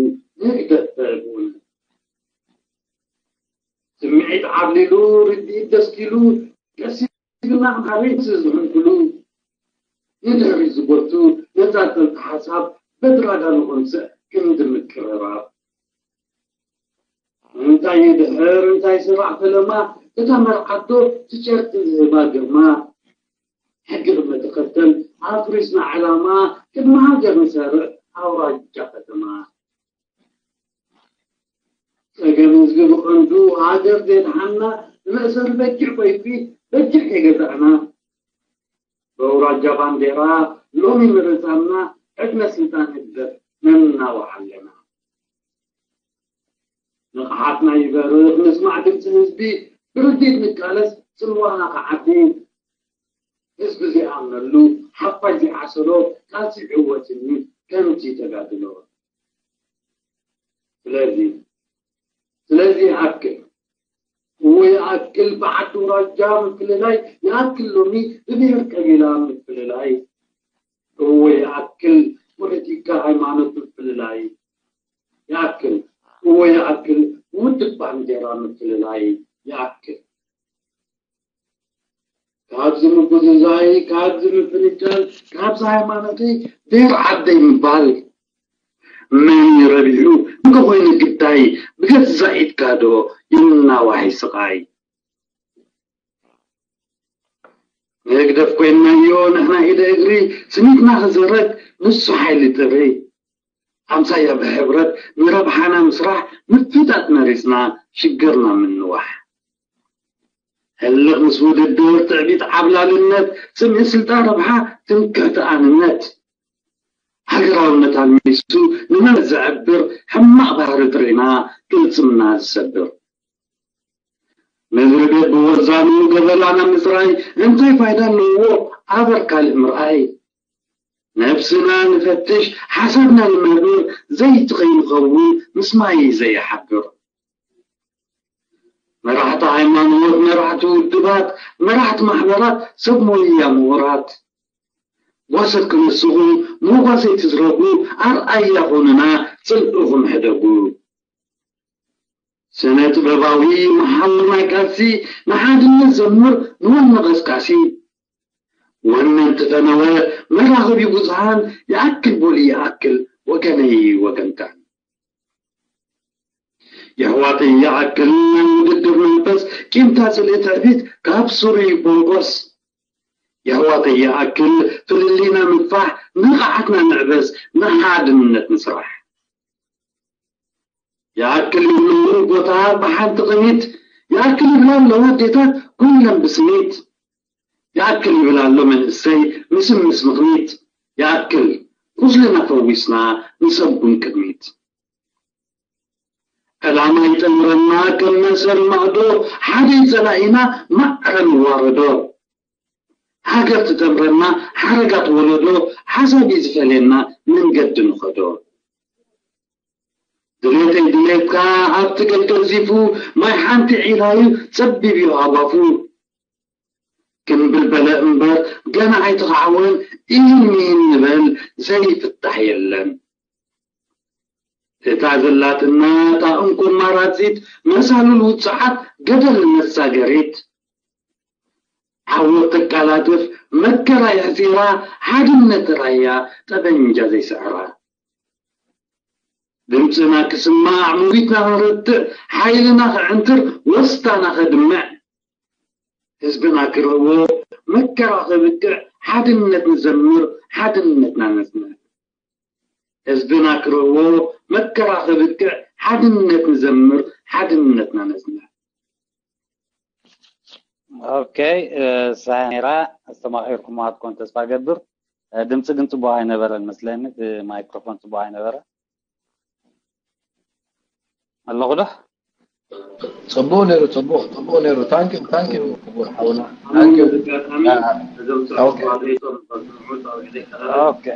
ንህግደፍ ብእውነት። ስምዒት ዓብሊሉ፣ ርድኢት ደስኪሉ፣ ቀሲብና ኣበይ ዝሕንኩሉ፣ ንድሕሪት ዝጎቱ ነጻጸልቲ ሓሳብ በድራዳ ንኾንስዕ ክንዲ ምቅርራብ። እንታይ ይድሕር፣ እንታይ ስራዕ ፈለማ፣ እታ መርዓት ዶ ትጨርቲ ዝህባ ግርማ። ሕጊ ቅድመ ተኸተል ኣፍሪስና ዕላማ፣ ቅድሚ ሃገር ንሰርዕ ኣውራጃ ከተማ። ጸገም ህዝቢ ብቐንዱ ሃገር ዘየድሓና፣ ንመእሰሪ በጊዕ ኮይፊ በጊዕ ከይገዛእና፣ በውራጃ ባንዴራ ሎሚ ምርጻምና፣ ዕድመ ስልጣን ህግደፍ ነናውሕ ኣለና። ንቕሓትና ይበርኽ፣ ንስማዕ ድምጺ ህዝቢ፣ ብርዲት ንቃለስ፣ ጽልዋና ክዓቢ። ህዝቢ ዘይኣምነሉ፣ ሓፋሽ ዘይዓሰሎ፣ ቃልሲ ይዕወትኒ ከምቲ ተጋድሎ። ስለዚ፣ ስለዚ ይኣክል፣ እወ ይኣክል፣ ብዓዲ ውራጃ ምፍልላይ፣ ይኣክል ሎሚ ብብሄር ቀቢላ ምፍልላይ። እወ ይኣክል፣ ፖለቲካ ሃይማኖት ምፍልላይ። ይኣክል፣ እወ ይኣክል፣ ውድብ ባንዴራ ምፍልላይ። ይኣክል። ካብዚ ምጉዝዛይ፣ ካብዚ ምፍንጫል፣ ካብዚ ሃይማኖተይ፣ ብሄር ዓደይ ምባል። መን እዩ ረቢሑ፣ እንተ ኮይኑ ግዳይ፣ ብገዛእ ኢድካ ዶ ይናዋሕ ስቓይ? ንህግደፍ ኮይናዮ ንሕና ኢደ እግሪ፣ ስኒትና ክዝረግ ንሱ ሓይሊ ጥሪ። ኣምሳያ ብሕብረት ንረብሓና ምስራሕ፣ ምፍጣጥ መሪጽና ሽግርና ምንዋሕ። ህልኽ ምስ ውድድር፣ ትዕቢት ዓብላልነት፣ ጽምኢ ስልጣን ረብሓ፣ ትምክሕቲ ኣንነት። ሃገራውነት ኣልሚሱ ንመን ዘዕብር፣ ሕማቕ ባህሪ ጥሪና ቅልጽምና ዝሰብር። ምድሪ ቤት ብወዛኑ ገበላና ምጽራይ፣ እንታይ ፋይዳ ኣለዎ ኣበር ካልእ ምርኣይ? ነብስና ንፈትሽ፣ ሓሳብና ንመርምር፣ ዘይቲ ከይንኸውን ምስ ማይ ዘይሓብር። መራሕቲ ሃይማኖት፣ መራሕቲ ውድባት፣ መራሕቲ ማሕበራት፣ ሰብ ሞያ ምሁራት፣ ጓሰት ክንስኹም፣ መጓሰይቲ ዝረጉ፣ ኣርኣያ ኹኑና፣ ጽልእኹም ሕደጉ። ስነ ጥበባዊ መሓውር ናይ ቃልሲ፣ ንሓድነት ዘምር ንወኒ ቀስቃሲ። ወነ እንተፈነወ መራኸቢ ብዙሃን፣ ይኣክል በሉ ይኣክል፣ ወገነይ ወገንካን። የሕዋተይ ይኣክል ናይ ውድድር መንፈስ፣ ቂምታ ጽልኢ ትዕቢት ካብ ሱሩ ይቦንቆስ። የሕዋተይ ይኣክል ፍልልይና ምግፋሕ፣ ንቕሓትና ንዕበስ፣ ንሓድነት ንስራሕ። ይኣክል ይብሉ እምበኣር ጎታ ብሓንቲ ቅኒት፣ ይኣክል ይብላ ኣለዋ ኣዴታት ኩለን ብስኒት። ይኣክል ይብል ኣሎ መንእሰይ ምስምስ ምኽኒት። ይኣክል ቁስልና ፈዊስና ንሰጉም ቅድሚት። ዕላማ ይጠምረና ከም መእሰሪ ማእዶ፣ ሓደ ጸላኢና ማዕረ ንዋረዶ። ሃገር ትጠምረና ሓረጋት ወለዶ፣ ሓሳብ እዩ ዝፈልየና መንገዲ ንኸዶ። ድሌተይ ድሌትካ ኣብቲ ገል ቀዚፉ፣ ማይ ሓንቲ ዒላ እዩ ጸቢብ እዩ ሃጓፉ። ክንብል በለ እምበር ገና ኣይተኻዕወን፣ ኢሂን ሚሂን ንበል ዘይፍታሕ የለን። እታ ዘላትና እታ እንኮ ኣማራጺት፣ መሳልል ውጹዓት ገደል መሳገሪት። ዓወት ተቃላጥፍ መከራ የሕጺራ፣ ሓድነት ራያ ጠበንጃ ዘይስዕራ። ድምጽና ክስማዕ፣ ምዊትና ከረትዕ፣ ሓይልና ከዕንትር፣ ወስታና ከድምዕ። ህዝብና ክርእዎ፣ መከራ ከብቅዕ ሓድነት ንዘምር፣ ሓድነትና ነጽንዕ። ህዝብና ክረዎ መከራ ከብቅዕ ሓድነት ንዘምር፣ ሓድነትና ነጽንዕ። ኦኬ ሳይራ ኣስተማኺርኩም ኣትኮን ተስፋ ገብር። ድምፂ ግን ፅቡቅ ኣይነበረን መስለኒ፣ ማይክሮፎን ፅቡቅ ኣይነበረ ኣለኹ ዶ? ጽቡቅ ነይሩ፣ ጽቡቅ፣ ጽቡቅ ነይሩ። ታንኪዩ፣ ታንኪዩ ክቡር ሓውና። ታንኪዩ። ኦኬ። ኦኬ።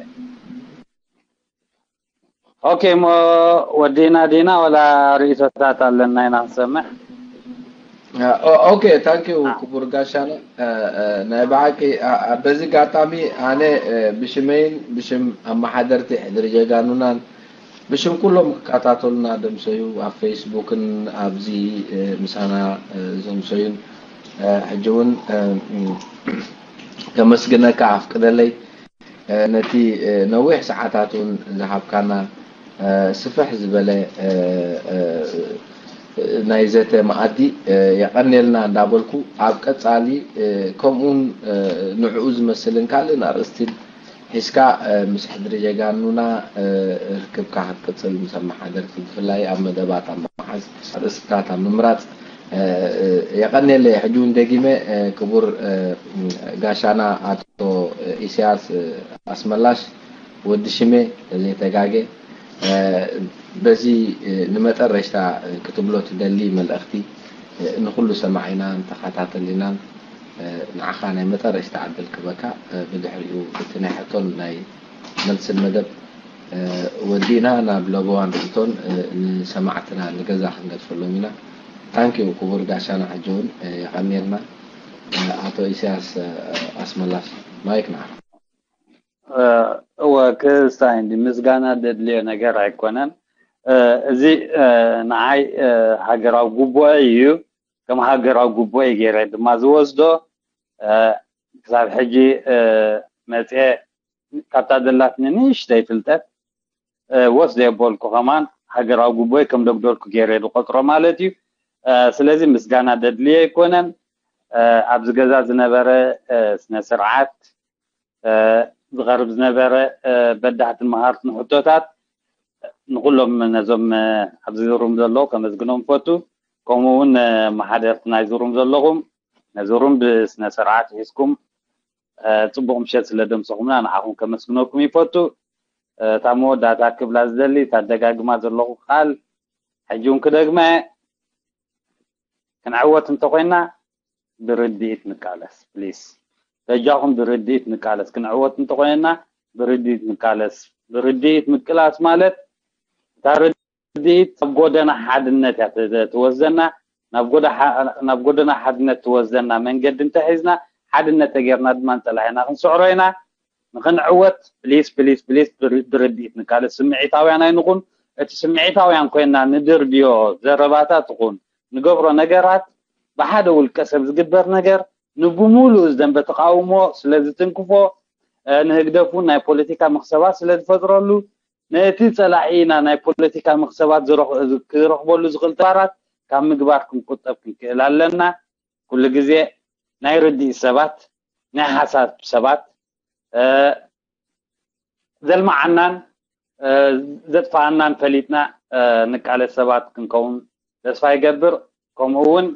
ኦኬ፣ እሞ ወዲና ዲና ወላ ርእይቶታት ኣለና ኢና ንሰምዕ። ኦኬ፣ ታንኪዩ ክቡር ጋሻና። ናይ ብሓቂ በዚ ጋጣሚ ኣነ ብሽመይን ብሽም ኣመሓደርቲ ሕድሪ ጀጋኑናን ብሽም ኩሎም ክከታተሉና ደምሰዩ ኣብ ፌስቡክን ኣብዚ ምሳና ዘምሰዩን ሕጂ እውን ከመስግነካ ኣፍቅደለይ። ነቲ ነዊሕ ሰዓታት እውን ዝሃብካና ስፍሕ ዝበለ ናይ ዘተ መኣዲ የቐንየልና እንዳበልኩ ኣብ ቀጻሊ ከምኡን ንዕኡ ዝመስልን ካልእን ኣርእስትን ሒዝካ ምስ ሕድሪ ጀጋኑና ርክብካ ክትቅጽል ምስ ኣመሓደርቲ ብፍላይ ኣብ መደባት ኣብ ምሓዝ ኣርእስትታት ኣብ ምምራጽ የቐንየለይ። ሕጂ እውን ደጊመ ክቡር ጋሻና ኣቶ ኢሳያስ ኣስመላሽ ወዲ ሽሜ ዘይተጋገ በዚ ንመጠረሽታ ክትብሎ ትደሊ መልእኽቲ ንኹሉ ሰማዒናን ተኸታተሊናን ንዓኻ ናይ መጠረሽታ ዕድል ክበካ ብድሕሪኡ እቲ ናይ ሕቶን ናይ መልስን መደብ ወዲእና ናብ ለበዋን ርእቶን ንሰማዕትና ንገዛ ክንገድፈሎም ኢና። ታንኪዩ ክቡር ጋሻና ሕጂ እውን የቐንየልና። ኣቶ ኢሳያስ ኣስመላሽ ማይክ ንዓኻ። እወ ክስታይ እንዲ ምስጋና ደድልዮ ነገር ኣይኮነን። እዚ ንዓይ ሃገራዊ ጉቦ እዩ። ከም ሃገራዊ ጉቦ እዩ ገይረ ድማ ዝወስዶ። ክሳብ ሕጂ መፅኤ ካብታ ዘላትኒ ንእሽተይ ፍልጠት ወስ ዘየበልኩ ከማን ሃገራዊ ጉቦይ ከም ደጉደልኩ ገይረ ዝቆፅሮ ማለት እዩ። ስለዚ ምስጋና ደድልዮ ኣይኮነን። ኣብዚ ገዛ ዝነበረ ስነ ስርዓት ዝቐርብ ዝነበረ በዳህትን መሃርትን ሕቶታት ንኩሎም ነዞም ኣብዚ ሩም ዘለዉ ከመስግኖም ፈቱ። ከምኡ እውን መሓደርቲ ናይዚ ሩም ዘለኹም ነዚ ሩም ብስነ ስርዓት ሒዝኩም ፅቡቕ ምሸት ስለ ደምሰኹምና ንዓኹም ከመስግነኩም ይፈቱ። እታ መወዳእታ ክብላ ዝደሊ እታ ደጋግማ ዘለኹ ቃል ሕጂ እውን ክደግማ እየ። ክንዕወት እንተኮይና ብርድኢት ንቃለስ ፕሊስ። በጃኹም ብርድኢት ንቃለስ። ክንዕወት እንተኮይና ብርድኢት ንቃለስ። ብርድኢት ምቅላስ ማለት እታ ርድኢት ኣብ ጎደና ሓድነት እያ ትወስደና። ናብ ጎደና ሓድነት ትወስደና መንገዲ እንተሒዝና ሓድነት ተጌርና ድማ ንፀላኢና ክንስዕሮ ኢና። ንክንዕወት ፕሊስ ፕሊስ ፕሊስ ብርድኢት ንቃለስ። ስምዒታውያን ኣይንኹን። እቲ ስምዒታውያን ኮይና ንድርብዮ ዘረባታት ይኹን ንገብሮ ነገራት ብሓደ ውልቀ ሰብ ዝግበር ነገር ንብሙሉኡ ዝደንበ ተቃውሞ ስለ ዝትንክፎ ንህግደፍ እውን ናይ ፖለቲካ መክሰባት ስለ ዝፈጥረሉ ነቲ ጸላኢና ናይ ፖለቲካ መክሰባት ክረኽበሉ ዝኽእል ተግባራት ካብ ምግባር ክንቁጠብ ክንክእል ኣለና። ኩሉ ግዜ ናይ ርድኢት ሰባት ናይ ሓሳብ ሰባት ዘልመዓናን ዘጥፍኣናን ፈሊጥና ንቃለስ ሰባት ክንከውን ተስፋ ይገብር። ከምኡ እውን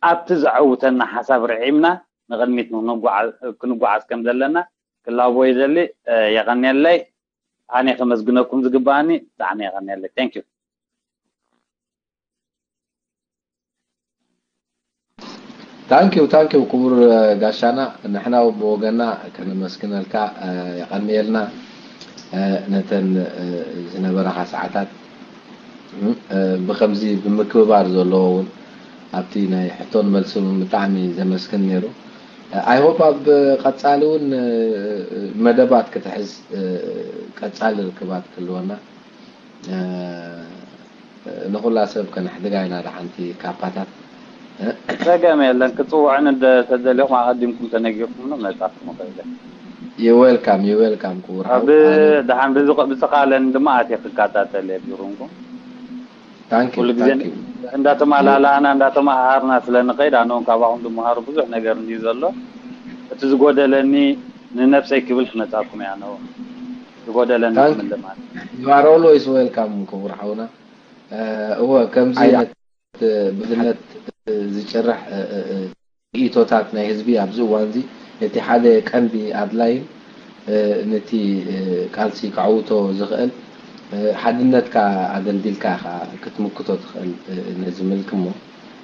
ኣብቲ ዘዐውተና ሓሳብ ርዒምና ንቕድሚት ክንጓዓዝ ከም ዘለና ክላቦ ይደሊ። የቐንየለይ። ኣነ ከመስግነኩም ዝግባኣኒ ብጣዕሚ የቐንየለይ። Thank you። Thank you thank you ክቡር ጋሻና፣ ንሕና ብወገና ከነመስግነልካ የቐንየልና ነተን ዝነበራኻ ሰዓታት ብከምዚ ብምክብባር ዘለዎ እውን ኣብቲ ናይ ሕቶን መልስን እውን ብጣዕሚ ዘመስግን ነይሩ። I hope ኣብ ቀፃሊ እውን መደባት ክትሕዝ ቀፃሊ ርክባት ክህልወና ንኹላ ሰብ ከነሕድጋ ኢና። ደሓንቲ ካፓታት ጸገም የለን። ክጽውዕን እንደ ተደሊኹም ኣቐዲምኩም ተነጊርኩም ነው መጻኹም ከለ you welcome you welcome ክቡር ኣብ ደሓን ብዝቃለን ድማ ኣትየ ክከታተል የቢሩንኩም Thank you, ኩሉ ግዜ thank you. እንዳተማላላእና እንዳተማሃርና ስለ ንኸይድ ኣነ እውን ካባኹም ዝመሃሩ ብዙሕ ነገር እንድዩ ዘሎ። እቲ ዝጎደለኒ ንነብሰይ ክብል ክመጻኩም እያ ነው ዝጎደለኒ Thank ክምልእ ማለት። You are always welcome ክቡር ሓውና። እ፣ እወ ከምዚ ኣያ። ዓይነት ብዝነት ዝጭርሕ እ፣ እ፣ እ፣ ርእቶታት ናይ ህዝቢ ኣብዚ እዋን እዚ እቲ ሓደ ቀንዲ ኣድላይን እ፣ ነቲ እ፣ ቃልሲ ከዕውቶ ዝኽእል እ፣ ሓድነትካ ኣደልዲልካ ኢኻ ክትምክቶ ትኽእል እ፣ ነዚ ምልክ እሞ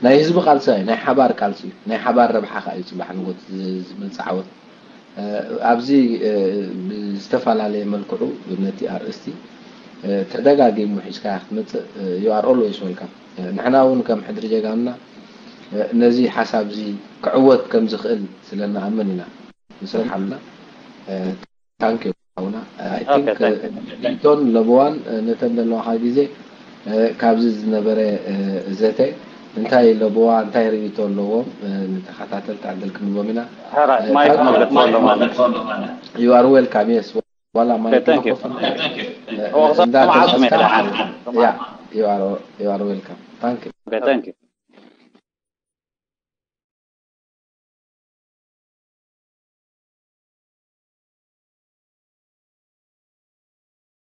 ናይ ህዝቢ ቃልሲ እዩ፣ ናይ ሓባር ቃልሲ እዩ፣ ናይ ሓባር ረብሓ ኸዓ እዩ ጽባሕ ንጎት ዝ- ዝመጽእ ዓወት። እ፣ ኣብዚ እ፣ ብዝተፈላለየ መልክዑ ነቲ ኣርእስቲ እ፣ ተደጋጊሙ ሒዝካ ክትመጽእ እ፣ you are always welcome። እ፣ ንሕና እውን ከም ሕድሪ ጀጋኑና እ፣ ነዚ ሓሳብ እዚ ክዕወት ከም ዝኽእል ስለ ንኣምን ኢና ንሰርሓሉና። እ፣ ታንክ ዩ ሓውና። I think Okay, thank you. እ፣ ሪኢቶን ለበዋን እ፣ ነተን ዘለዋኻ ግዜ እ፣ ካብዚ ዝነበረ እ፣ ዘተ እንታይ ለበዋ እንታይ ርእይቶ ኣለዎም እ፣ ንተኸታተልቲ ዕድል ክንቦም ኢና። ሕራይ እ፣ ማይክ thank you. መግለጽ ኣሎ ማለት You are welcome, yes. ዋላ ማይክ thank you. መኸፈት እወ፣ ክሰምዓኩም እየ ደሓን። ያ you are you are welcome. Thank you. Okay, thank you.